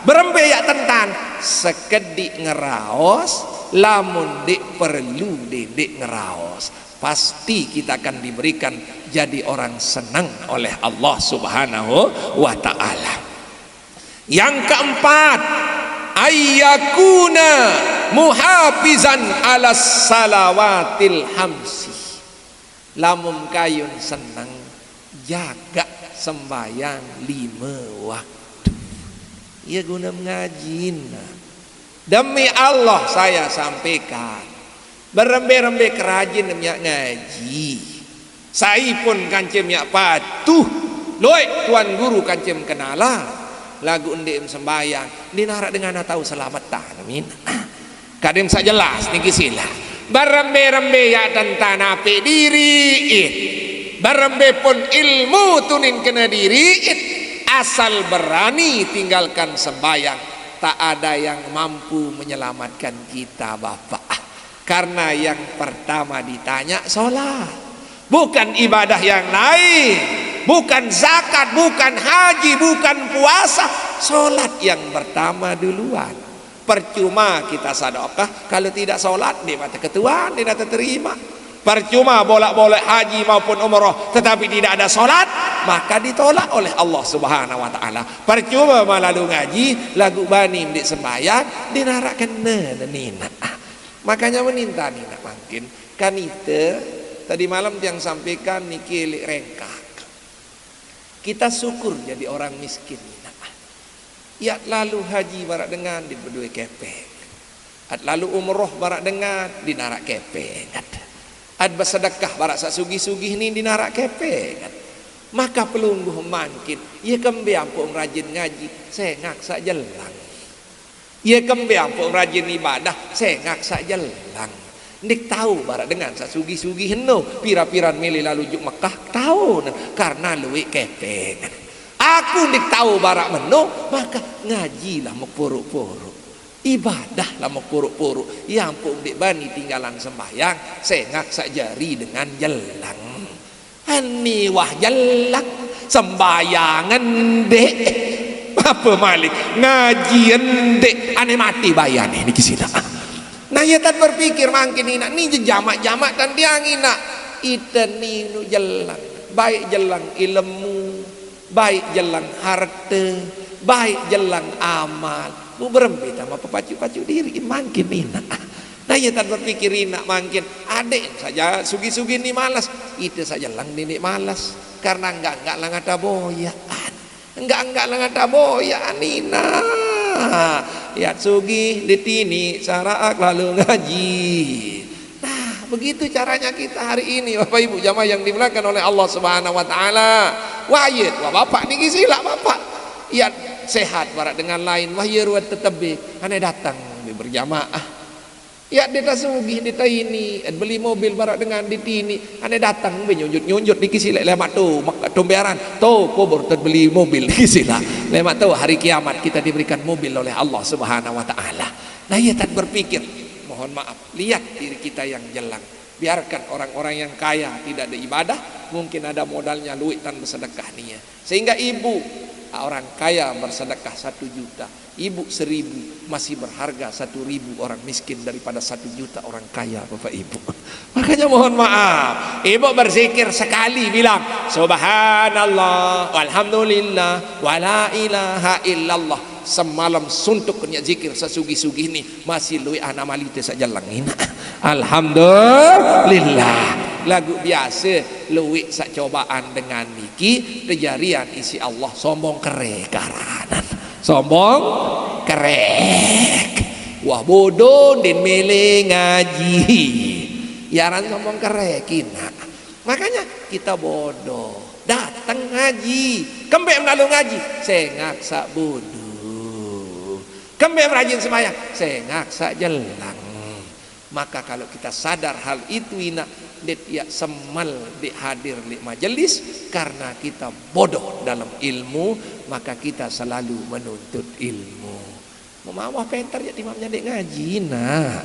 Berembe yaq tentan, sekediq ngeraos, lamun ndeq perlu dendeq ngeraos. Pasti kita akan diberikan jadi orang senang oleh Allah Subhanahu wa Ta'ala. Yang keempat, ayyakuna muhafizan ala salawatil hamsi. Lamun kayun seneng, jagaq sembahyang lime waktu. Iya guna mengaji, nah. Demi Allah saya sampaikan, berembe-rembe kerajin miaq ngaji. Sai pun kance miaq patuh, lueq tuan guru kance kenala, laguq ndeq sembahyang, ndeq naraq dengan tao selametan. Amin. Kadem saq jelas niki silaq. Berembe-rembe yaq tentan apik diriq it. Berembe pun ilmu tunin kene diriq it. Asal berani tinggalkan sembahyang, tak ada yang mampu menyelamatkan kita, Bapak. Karena yang pertama ditanya solat. Bukan ibadah yang lain. Bukan zakat, bukan haji, bukan puasa. Solat yang pertama duluan. Percuma kita sedekah kalau tidak solat, ndeq mate ketuan, ndeq mate terima. Percuma bolak-balik haji maupun umrah, tetapi tidak ada solat, maka ditolak oleh Allah Subhanahu wa Ta'ala. Percuma malalu ngaji, laguq bani ndeq sembahyang, ndeq naraq kene nina. Makanya meninta nina mangkin. Kan ite, tadi malam tiang sampaikan niki leq rengkak. Kita syukur jadi orang miskin nina. Yaq lalu haji baraq dengan ndeq bedoe kepeng. At lalu umroh baraq dengan ndeq naraq kepeng. At besedekah baraq saq sugih-sugih ni ndeq naraq kepeng. Maka pelungguh mangkin, ye kembe ampoq rajin ngaji, sengaq saq jelang. Ye kembe ampoq rajin ibadah, sengaq saq jelang. Ndeq tao baraq dengan saq sugih-sugih eno, pira-piran mele lalu juk Mekah, tao ne, karena lueq kepeng. Aku ndeq tao baraq meno, maka ngajilah mepuruk-puruk. Ibadahlah mepuruk-puruk. Ye ampoq ndeq bani tinggalan sembahyang, sengaq saq jari dengan jelang. Eni wah jelang, sembahyang ndeq. Ape malik, ngaji ndeq, ane mate bayane niki sida. Nah, ye tan berpikir mangkin inaq ni jejamak-jamak tan tiang inaq. Ite ni nu jelang, baik jelang ilmu, baik jelang harte, baik jelang amal. Mu berembe tama pepacu-pacu diri mangkin inaq. Aye tan berpikir inak mangkin, adek saja sugi-sugi ni malas, ite saja lang ni malas, karena enggak-enggak lang ata boyaan. Enggak-enggak lang ata boyaan, inak. Yat sugi ditini saraak lalu ngaji. Nah, begitu caranya kita hari ini, Bapak Ibu jamaah yang dimuliakan oleh Allah Subhanahu wa Ta'ala. Wah, iya, wah, bapak niki silak, bapak. Yat sehat barak dengan lain, wah, iya, ruwet tetep be. Ane datang be berjamaah. Ya, deta sugih, deta ini, beli mobil barak dengan ditini. Ane datang be nyunjut-nyunjut niki silak, lemak tu, mak tumbearan. Tu, kubur tu beli mobil niki silak. Lemak tu hari kiamat kita diberikan mobil oleh Allah Subhanahu wa Ta'ala. Nah, iya, tan berpikir. Mohon maaf, lihat diri kita yang jelang. Biarkan orang-orang yang kaya tidak ada ibadah, mungkin ada modalnya luwek tan bersedekah nia. Sehingga ibu, orang kaya bersedekah satu juta, ibu seribu, masih berharga satu ribu orang miskin daripada satu juta orang kaya, Bapak Ibu. Makanya mohon maaf, ibu berzikir sekali, bilang, "Subhanallah, walhamdulillah, wala ilaha illallah." Semalam suntuk niat zikir sesugi-sugi ni, masih luwek ana mali te sak jalang inak. Alhamdulillah. Lagu biasa luwek sak cobaan dengan niki, kejarian isi Allah sombong kerek aranan. Sombong kerek. Wah, bodoh din mele ngaji. Yaran sombong kerek inak. Makanya kita bodoh. Datang ngaji. Kembe menalu ngaji? Sengak sak bodoh. Kembe rajin sembahyang? Sengak sak jelang. Maka kalau kita sadar hal itu, inak, dek ya semal dek hadir dek majelis, karena kita bodoh dalam ilmu, maka kita selalu menuntut ilmu. Mau mawah penter ya timam nyandek ngaji, nak.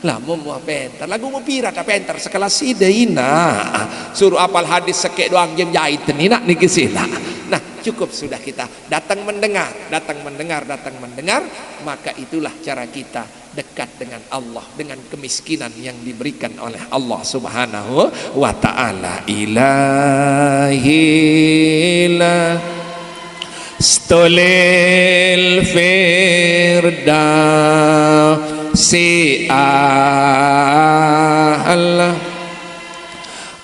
Lah, mau mawah penter. Lagu mau pira tak penter sekelas side, inak. Suruh apal hadis sekek doang, jem jahit ni, nak, niki silak. Nah, cukup sudah kita datang mendengar, datang mendengar, datang mendengar, maka itulah cara kita dekat dengan Allah, dengan kemiskinan yang diberikan oleh Allah Subhanahu wa Ta'ala. Ilahi la stolil firdausi a'la.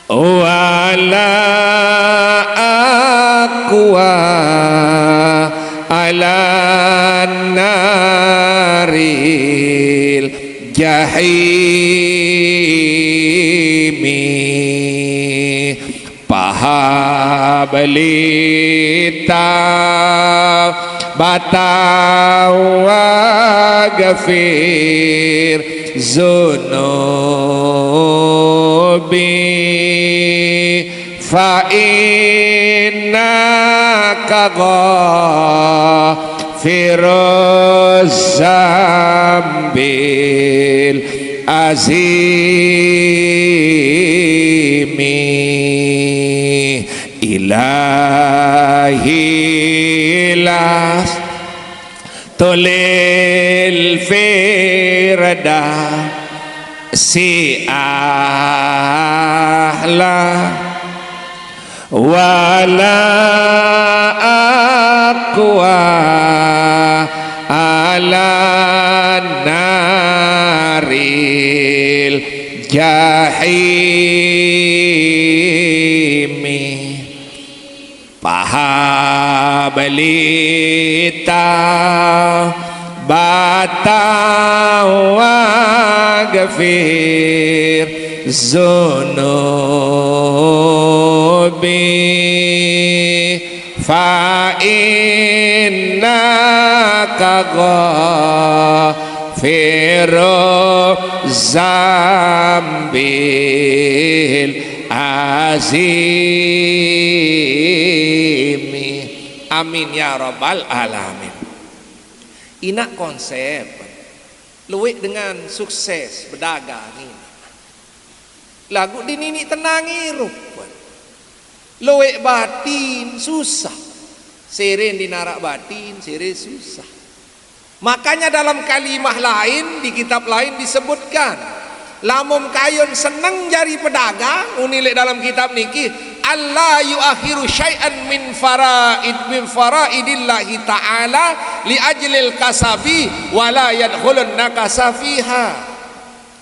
Wala aqwa ala naril jahimi. Pahabalita batawa gafir zunubi, fa innaka ghafiruz zambil azimi. Ilahi la stolil firdausi a'la, wala aqwa ala naril jahimi. Pahabalita batawa gafir zunubi, fa innaka ghafiruz zambil azimi. Amin ya rabbal alamin. Inak konsep luwek dengan sukses bedagang ini. Lagu di nini tenang irup. Luwek batin susah. Sere di narak batin, sere susah. Makanya dalam kalimah lain, di kitab lain disebutkan, lamun kayun seneng jari pedagang, uni lek dalam kitab niki, alla yuakhiru syai'an min faraid, min faraidillahi ta'ala li ajlil kasabi, wala yadkhulun nakasa fiha.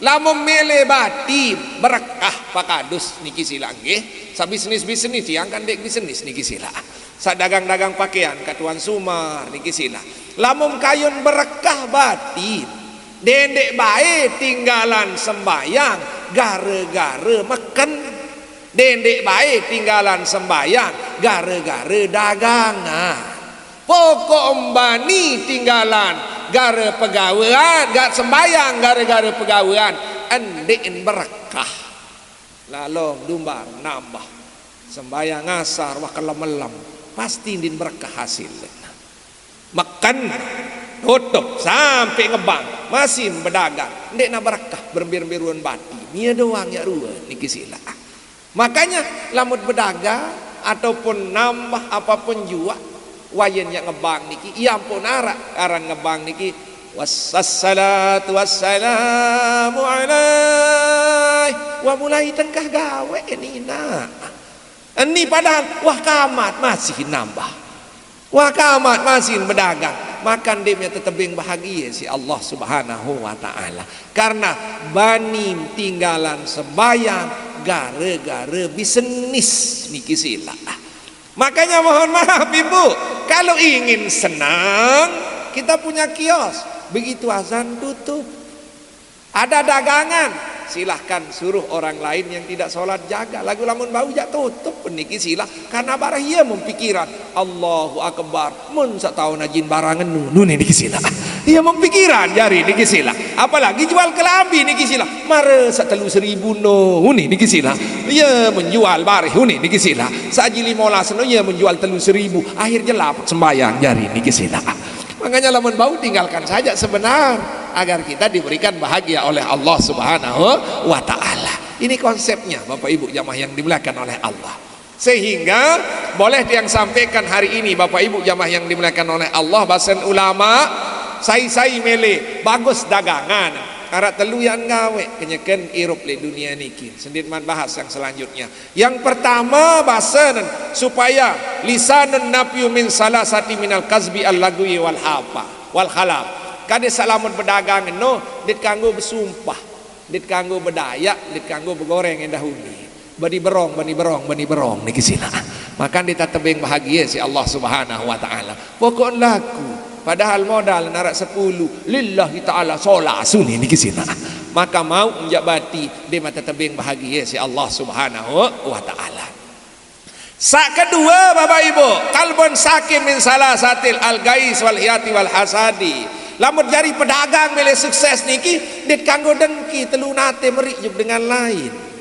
Lamun mele bati berkah pakadus niki sila nggih. Sabisnis-bisnis tiang kan dek bisnis niki sila. Sadagang-dagang pakaian ka Tuan Sumar niki sila. Lamun kayun berkah bati, dendek bae tinggalan sembayang gara-gara meken. Dendek bae tinggalan sembayang gara-gara dagangan. Pokok mbani tinggalan gara pegawean, gak sembayang gara-gara pegawean, endekin berkah. Lalong dumbar nambah. Sembayang asar wah kelem-elem, pasti ndin berkah hasil. Meken, tutup sampai ngebang, masih bedagang, ndek na berkah berembir-embiruan bati. Nia doang ya rua niki sila. Makanya lamun bedagang ataupun nambah apapun jua, wayen ya ngebang niki, ia ampun arak aran ngebang niki. Wassalatu wassalamu alaih. Wah mulai tengkah gawe nina. Eni padahal wah kamat masih nambah. Wah kamat masih bedagang. Makan dia tetebing bahagia si Allah Subhanahu wa Ta'ala. Karena bani tinggalan sembayang gara-gara bisnis niki sila. Makanya mohon maaf Ibu, kalau ingin senang, kita punya kios. Begitu azan tutup. Ada dagangan, silahkan suruh orang lain yang tidak sholat jaga. Lagu lamun bau jak tutup niki sila. Karena barah ia mempikiran, Allahu Akbar, mun sataun ajin barang nu, nuni niki sila. Ia mempikiran jari niki sila. Apalagi jual kelambi niki sila. Mare satelu seribu no, uni niki sila. Ia menjual barih uni niki sila. Saji lima belas no ia menjual telu seribu. Akhir jelap sembayang jari niki sila. Makanya lamun bau tinggalkan saja sebenar agar kita diberikan bahagia oleh Allah Subhanahu wa Ta'ala. Ini konsepnya Bapak Ibu jamaah yang dimuliakan oleh Allah. Sehingga boleh yang sampaikan hari ini Bapak Ibu jamaah yang dimuliakan oleh Allah, basen ulama, sai-sai mele bagus dagangan. Arak telu yang gawe kenyeken irup le dunia niki. Sendit man bahas yang selanjutnya. Yang pertama basen supaya lisanun napiu min salasati minal kazbi al lagwi wal hapa wal khalaf. Kade salamun bedagang no, dit kanggo besumpah, dit kanggo bedayak, dit kanggo begoreng endah uni. Bani berong, bani berong, bani berong niki sila. Makan ditatebeng bahagia si Allah Subhanahu wa Ta'ala. Pokok laku, padahal modal narak sepuluh, lillahi ta'ala sola suni niki sila. Maka mau menjak bati, dia mata tebeng bahagia si Allah Subhanahu wa Ta'ala. Sak kedua Bapak Ibu, kalbun sakin min salasatil al gais wal hiati wal hasadi. Lamun jari pedagang milih sukses niki, dit kanggo dengki telu nate merik juk dengan lain.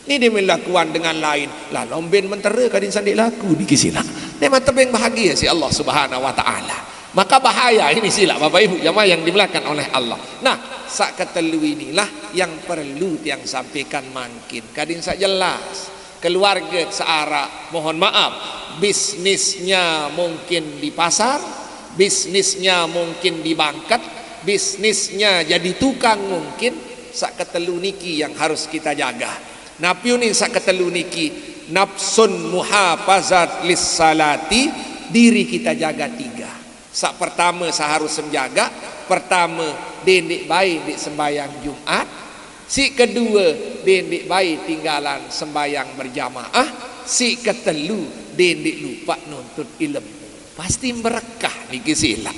Ni dia melakuan dengan lain, lalu ben mentera kadin sandik laku niki sila. Dia mata tebeng bahagia si Allah Subhanahu wa Ta'ala. Maka bahaya ini sila Bapak Ibu jamaah yang dimuliakan oleh Allah. Nah, sak ketelu inilah yang perlu tiang sampaikan mangkin. Kadin sak jelas. Keluarga searah, mohon maaf, bisnisnya mungkin di pasar, bisnisnya mungkin di bangket, bisnisnya jadi tukang mungkin, sak ketelu niki yang harus kita jaga. Napiunin sak ketelu niki, nafsun muhafazat lis salati, diri kita jaga tiga. Sak pertama seharus menjaga, pertama dendik baik di sembahyang Jumat, si kedua dendik baik tinggalan sembahyang berjamaah, si ketelu dendik lupa nuntut ilmu. Pasti berkah niki sila.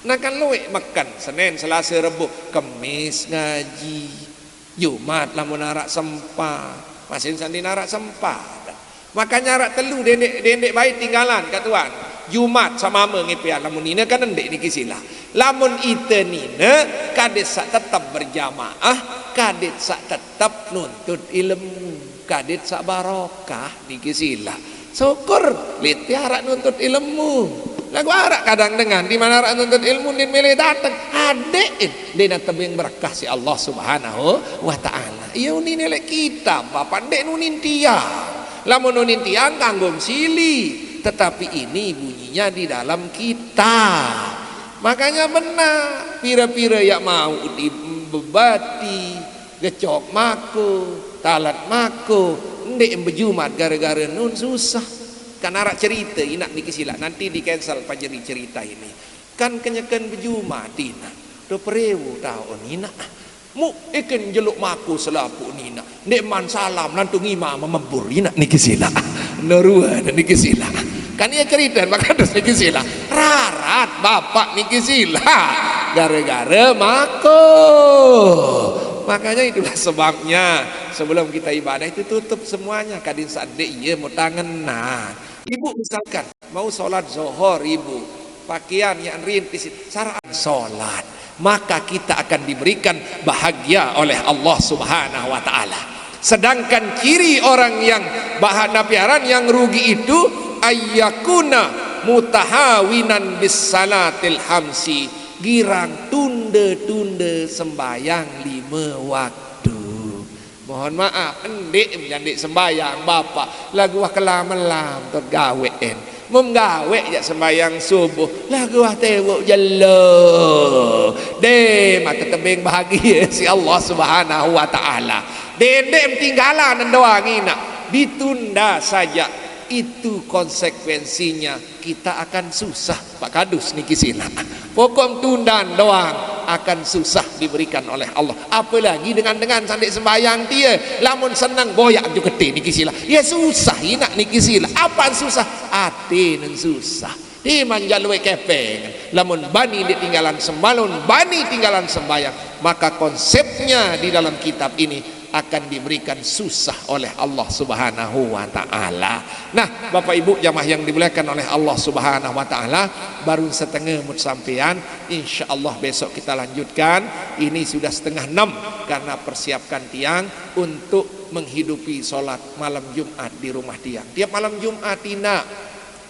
Nah kan luwek makan Senin, Selasa, Rebo, Kemis ngaji, Jumat lamun arak sempat, masin sandi narak sempat. Makanya arak telu dendek, dendek baik tinggalan ka tuan. Jumat sama me ngipian lamun nina kan endek niki sila. Lamun ite nina kadit sak tetap berjamaah, kadit sak tetap nuntut ilmu, kadit sak barokah niki sila. Syukur liti arak nuntut ilmu. Lagu arak kadang dengan di mana arak nuntut ilmu din milih datang. Adek dina tebing berkah si Allah Subhanahu wa Ta'ala. Ia unin elek kitab, bapak dek nunin tiang. Lamun nunin tiang kanggo sili, tetapi ini bunyinya di dalam kitab. Makanya benar, pira-pira yak mau dibebati, gecok mako, talat mako, ndek bejumat gara-gara nun susah. Kan arak cerita inak niki silak, nanti di cancel pajeri cerita ini. Kan kenyeken bejumat inak, do perewu taun inak. Mu ikin jeluk maku selapuq nina. Ndeqman salam lantung imam memebur inaq niki silaq. Noruan niki silaq. Kan ie cerite makados niki silaq. Rarat bapak niki silaq. Gara-gara maku. Makanya itulah sebabnya sebelum kita ibadah itu tutup semuanya. Kadin sedeq ie mutangenan. Ibu misalkan mau sholat zohor ibu, pakaian yang rintis, saraan sholat, maka kita akan diberikan bahagia oleh Allah Subhanahu wa Ta'ala. Sedangkan ciri orang yang bahana piaran yang rugi itu ayyakuna mutahawinan bis salatil hamsi, girang tunda-tunda sembayang lima waktu. Mohon maaf, ndeq menjadi sembayang bapak, laguq wah kelam-lam tot gaweq en. Mem gaweq jaq sembayang subuh, laguq wah tewuq jelo. Deh, mate tebeng bahagie si Allah Subhanahu wa Ta'ala. Deh, ndeq mentinggalan doang inaq. Ditunda saja. Itu konsekuensinya kita akan susah. Pak kadus niki silaq. Pokok tundan doang akan susah diberikan oleh Allah. Apalagi dengan-dengan sandeq sembayang tie. Lamun seneng boyaq jukete niki silaq. Ya susah inaq niki silaq. Apaan susah? Ate neng susah. Iman jaluq kepeng. Lamun bani ndeq tinggalan sembalun, bani tinggalan sembayang, maka konsepnya di dalam kitab ini akan diberikan susah oleh Allah Subhanahu wa Ta'ala. Nah, Bapak Ibu jamaah yang dimuliakan oleh Allah Subhanahu wa Ta'ala, baru setengah mut sampean. Insya Allah besok kita lanjutkan. Ini sudah setengah enam karena persiapkan tiang untuk menghidupi sholat malam Jumat di rumah tiang. Tiap malam Jumat, Tina,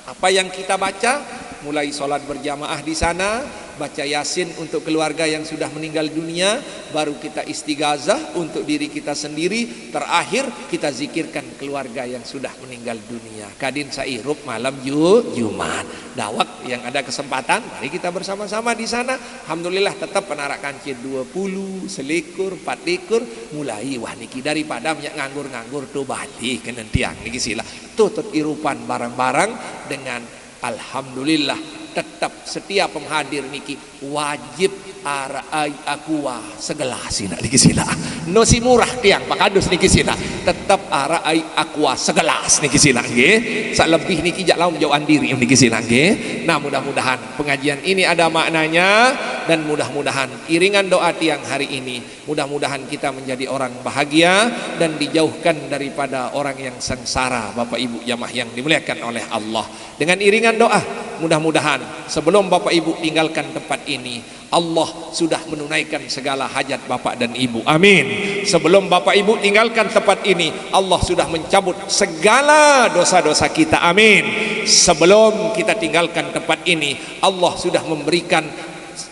apa yang kita baca, mulai sholat berjamaah di sana, baca Yasin untuk keluarga yang sudah meninggal dunia, baru kita istighazah untuk diri kita sendiri, terakhir kita zikirkan keluarga yang sudah meninggal dunia. Kadin sairup malam Ju-, Jumat. Dawek yang ada kesempatan, mari kita bersama-sama di sana. Alhamdulillah, tetap penarakan cid dua puluh, selikur, empat likur, mulai wah niki daripada minyak nganggur-nganggur tu balik kenen tiang niki silaq. Tutut irupan bareng-bareng dengan alhamdulillah, tetap setiap penghadir niki wajib araq ai aqua segelas inaq niki silaq. No si murah tiang Pak kadus niki silaq. Tetap araq ai aqua segelas niki silaq nggih. Saq lebih niki jaq laun jauhan diri niki silaq nggih. Nah, mudah-mudahan pengajian ini ada maknanya dan mudah-mudahan iringan doa tiang hari ini mudah-mudahan kita menjadi orang bahagia dan dijauhkan daripada orang yang sengsara, Bapak Ibu jamaah yang dimuliakan oleh Allah. Dengan iringan doa, mudah-mudahan sebelum Bapak Ibu tinggalkan tempat ini, Allah sudah menunaikan segala hajat Bapak dan Ibu. Amin. Sebelum Bapak Ibu tinggalkan tempat ini, Allah sudah mencabut segala dosa-dosa kita. Amin. Sebelum kita tinggalkan tempat ini, Allah sudah memberikan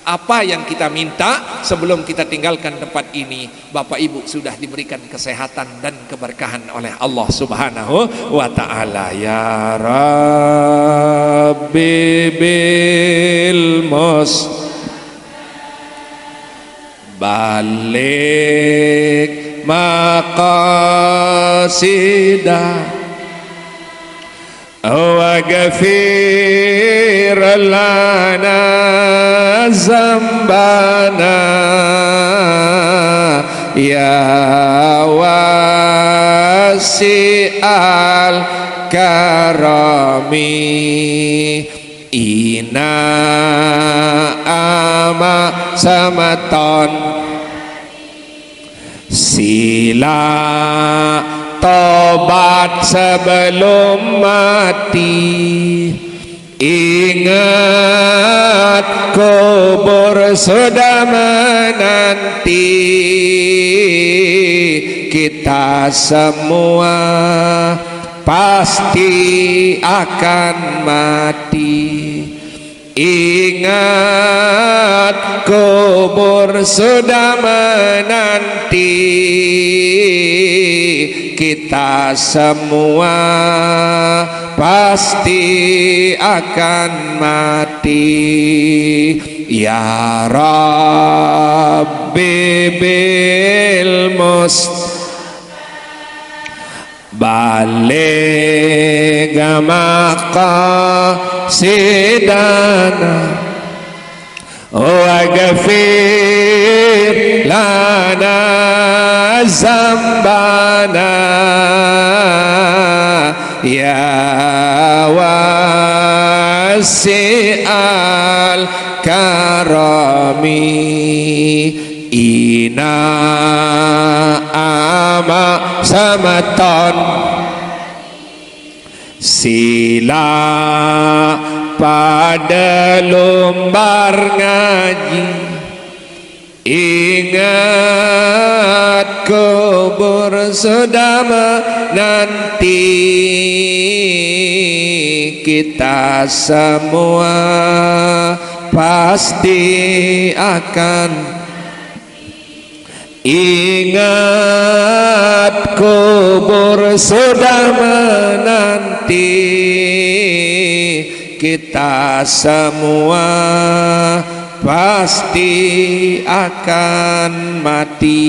apa yang kita minta. Sebelum kita tinggalkan tempat ini, Bapak Ibu sudah diberikan kesehatan dan keberkahan oleh Allah Subhanahu wa Ta'ala. Ya Rabbi bil mus-, balik maqasida. Waghfir lana zambana ya wasi'al karami. Ina ama semeton sila tobat sebelum mati. Ingat kubur sudah menanti. Kita semua pasti akan mati. Ingat kubur sudah menanti. Kita semua pasti akan mati. Ya Rabbi bil mus-, balik maqasidana. Waghfir lana ذنبنا يا واسع الكرم. Ina ama semeton sila pada lumbar ngaji. Ingat kubur sudah menanti kita semua pasti akan. Ingat kubur sudah menanti kita semua pasti akan mati.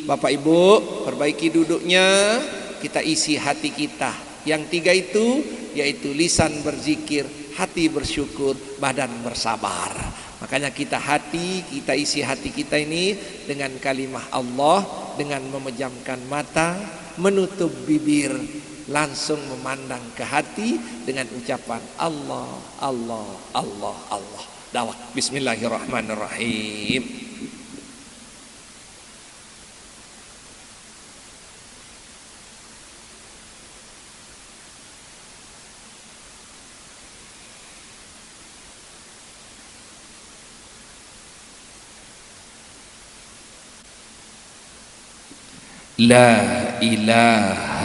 Bapak Ibu, perbaiki duduknya, kita isi hati kita. Yang tiga itu, yaitu lisan berzikir, hati bersyukur, badan bersabar. Makanya kita hati, kita isi hati kita ini dengan kalimah Allah, dengan memejamkan mata, menutup bibir, langsung memandang ke hati dengan ucapan Allah, Allah, Allah, Allah. Dawak. Bismillahirrahmanirrahim. لا إله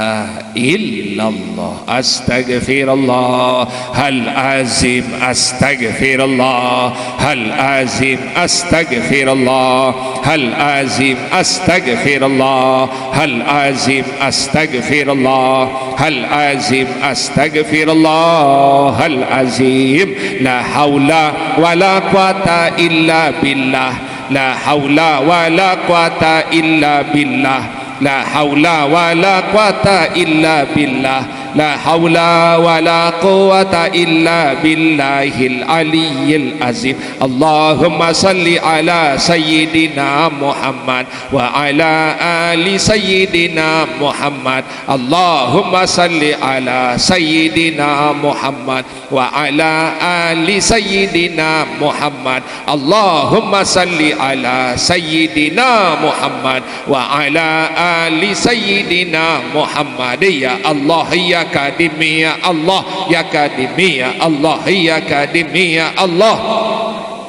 إلا الله. أستغفر الله العظيم. أستغفر الله العظيم. أستغفر الله العظيم. أستغفر الله العظيم. أستغفر الله العظيم. أستغفر الله العظيم. لا حول ولا قوة إلا بالله. لا حول ولا قوة إلا بالله. لا حول ولا قوة إلا بالله. لا حول ولا قوة إلا بالله العلي العظيم. اللهم صل على سيدنا محمد وعلى آل سيدنا محمد. اللهم صل على سيدنا محمد وعلى آل سيدنا محمد. اللهم صل على سيدنا محمد وعلى آل سيدنا محمد. يا الله يا كريم يا الله يا كريم يا الله يا كريم يا الله.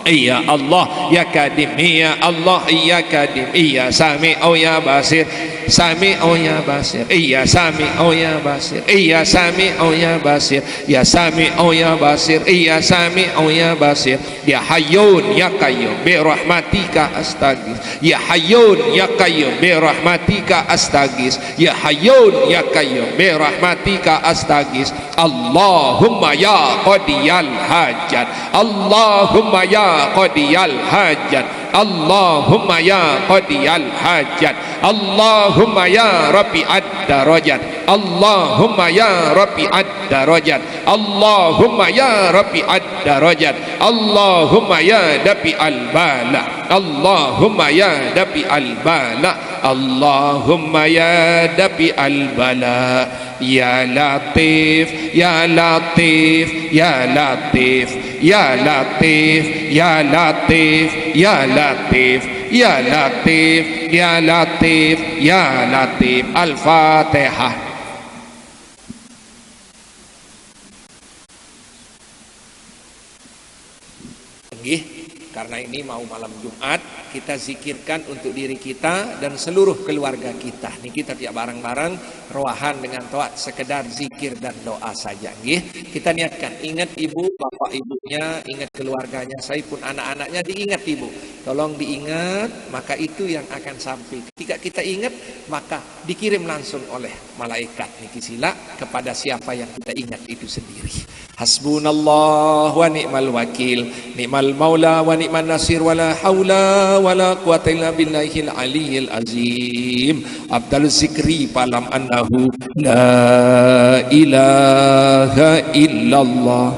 يا الله يا كريم يا الله يا كريم يا سميع يا بصير. سميع يا بصير يا سميع يا بصير يا سميع يا بصير يا سميع يا بصير يا سميع يا بصير. يا حي يا قيوم برحمتك أستغيث. يا حي يا قيوم برحمتك أستغيث. يا حي يا قيوم برحمتك أستغيث. اللهم يا قاضي الحاجات. اللهم يا قاضي الحاجات. اللهم يا قاضي الحاجات. اللهم يا رفيع الدرجات. اللهم يا رفيع الدرجات. اللهم يا رفيع الدرجات. اللهم يا دافع البلاء. اللهم يا دافع البلاء. اللهم يا دافع البلاء. يا لطيف يا لطيف يا لطيف يا لطيف يا لطيف يا لطيف يا لطيف يا لطيف يا لطيف. الفاتحة. Nggih, karena ini mau malam Jumat, kita zikirkan untuk diri kita dan seluruh keluarga kita. Niki kita tiap bareng-bareng roahan dengan toat sekedar zikir dan doa saja, nggih. Kita niatkan, ingat ibu, bapak ibunya, ingat keluarganya, saya pun anak-anaknya diingat ibu. Tolong diingat, maka itu yang akan sampai. Ketika kita ingat, maka dikirim langsung oleh malaikat niki sila kepada siapa yang kita ingat itu sendiri. حسبنا الله ونعم الوكيل، نعم المولى ونعم النصير، ولا حول ولا قوة إلا بالله العلي العظيم. أفضل الذكر فاعلم أنه لا إله إلا الله.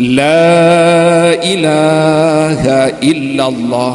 لا إله إلا الله.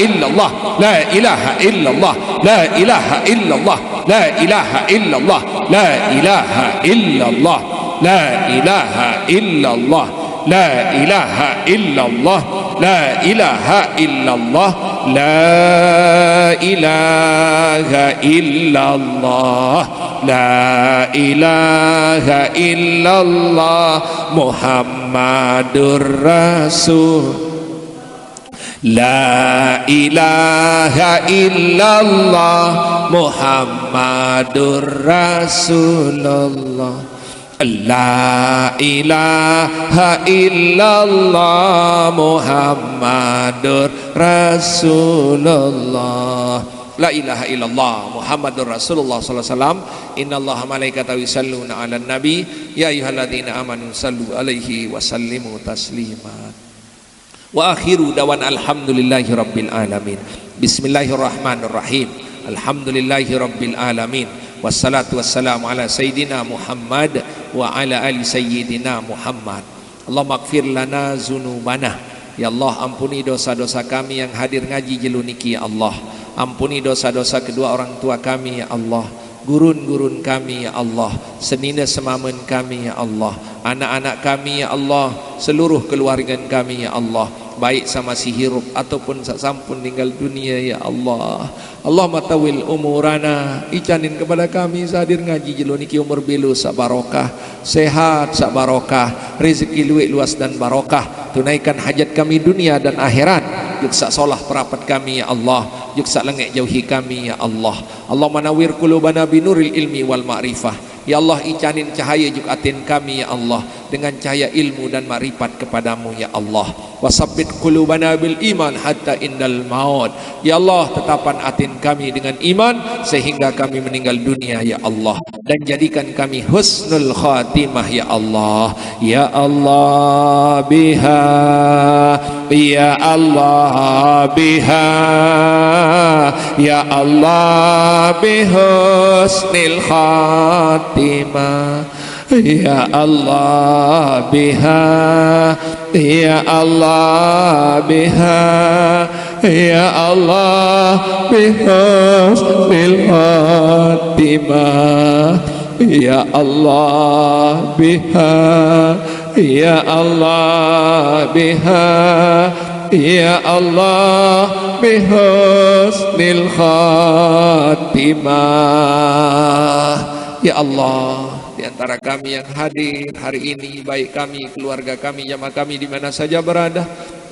illallah, la ilaha illallah, la ilaha illallah, la ilaha illallah, la ilaha illallah, la ilaha illallah, la ilaha illallah, la ilaha illallah, la ilaha illallah, la ilaha illallah, Muhammadur Rasul. La ilaha illallah Muhammadur Rasulullah. La ilaha illallah Muhammadur Rasulullah. La ilaha illallah Muhammadur Rasulullah sallallahu alaihi wasallam. Innallaha malaikatahu yusalluna 'alan nabi, ya ayyuhalladzina amanu sallu alaihi wa sallimu taslima. Wa akhiru dawana alhamdulillahi rabbil alamin. Bismillahirrahmanirrahim. Alhamdulillahi rabbil alamin. Wassalatu wassalamu ala sayyidina Muhammad wa ala ali sayyidina Muhammad. Allahumma ighfir lana dzunubana. Ya Allah, ampuni dosa-dosa kami yang hadir ngaji jelo niki, ya Allah. Ampuni dosa-dosa kedua orang tua kami, ya Allah. Gurun-gurun kami, ya Allah. Senine semamen kami, ya Allah. Anak-anak kami, ya Allah. Seluruh keluarga kami, ya Allah. Baik saq masih hirup ataupun saq sampun ninggal dunia, ya Allah. Allahumma tawwil umurana, icanin kepada kami saq hadir ngaji jelo niki umur belo saq barokah, sehat saq barokah, rezeki lueq luas dan barokah. Tunaikan hajat kami dunia dan akhirat. Juk saq solah perapat kami, ya Allah. Juk saq lengek jauhi kami, ya Allah. Allahumma nawwir qulubana binuril ilmi wal ma'rifah. Ya Allah, icanin cahaya juk atin kami, ya Allah, dengan cahaya ilmu dan makrifat kepadamu, ya Allah. Wasabbit qulubana bil iman hatta indal maut. Ya Allah, tetapan atin kami dengan iman sehingga kami meninggal dunia, ya Allah. Dan jadikan kami husnul khatimah, ya Allah. Ya Allah biha, ya Allah biha, ya Allah bihusnil khatimah. Ya Allah biha, ya Allah biha, ya Allah bihusnil khatimah. Ya Allah biha, ya Allah biha, ya Allah bihusnil khatimah. Ya Allah, di antara kami yang hadir hari ini, baik kami, keluarga kami, jamaah kami di mana saja berada,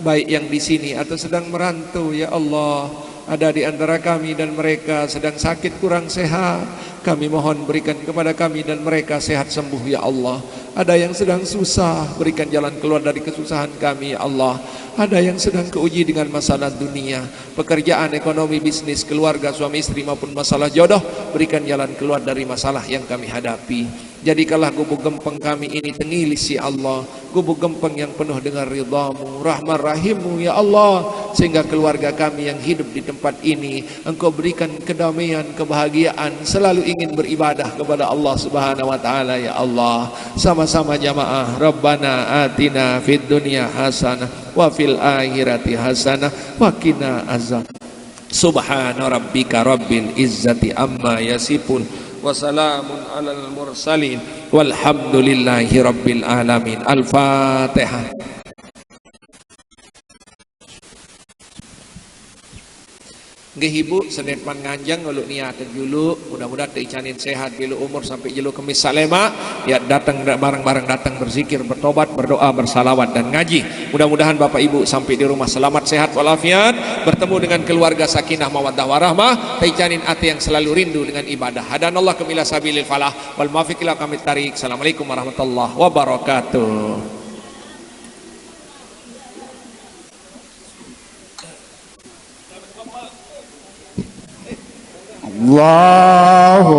baik yang di sini atau sedang merantau, ya Allah, ada di antara kami dan mereka sedang sakit kurang sehat, kami mohon berikan kepada kami dan mereka sehat sembuh, ya Allah. Ada yang sedang susah, berikan jalan keluar dari kesusahan kami, ya Allah. Ada yang sedang keuji dengan masalah dunia, pekerjaan, ekonomi, bisnis, keluarga, suami istri maupun masalah jodoh, berikan jalan keluar dari masalah yang kami hadapi. Jadikanlah gubuk gempeng kami ini tengilis, ya Allah, gubuk gempeng yang penuh dengan ridhamu, rahmat rahimmu, ya Allah, sehingga keluarga kami yang hidup di tempat ini Engkau berikan kedamaian, kebahagiaan, selalu ingin beribadah kepada Allah Subhanahu wa Ta'ala, ya Allah. Sama-sama jamaah, Rabbana atina fid dunya hasanah wa fil akhirati hasanah wa qina azab. Subhana rabbika rabbil izzati amma yasifun. وسلام على المرسلين والحمد لله رب العالمين. الفاتحة. Nggih, Ibu, sedet pan nganjeng, uluk niat julu, mudah-mudahan teicanin sehat, julu umur sampai julu kemis salema, ya, datang, bareng-bareng datang berzikir, bertobat, berdoa, bersalawat, dan ngaji. Mudah-mudahan Bapak Ibu sampai di rumah selamat, sehat, walafiat, bertemu dengan keluarga sakinah, mawaddah, warahmah, teicanin ati yang selalu rindu dengan ibadah. Hadanallah kamila sabilil falah, wal muwaffiq ila aqwamit thariq. Assalamualaikum warahmatullahi wabarakatuh. Allahu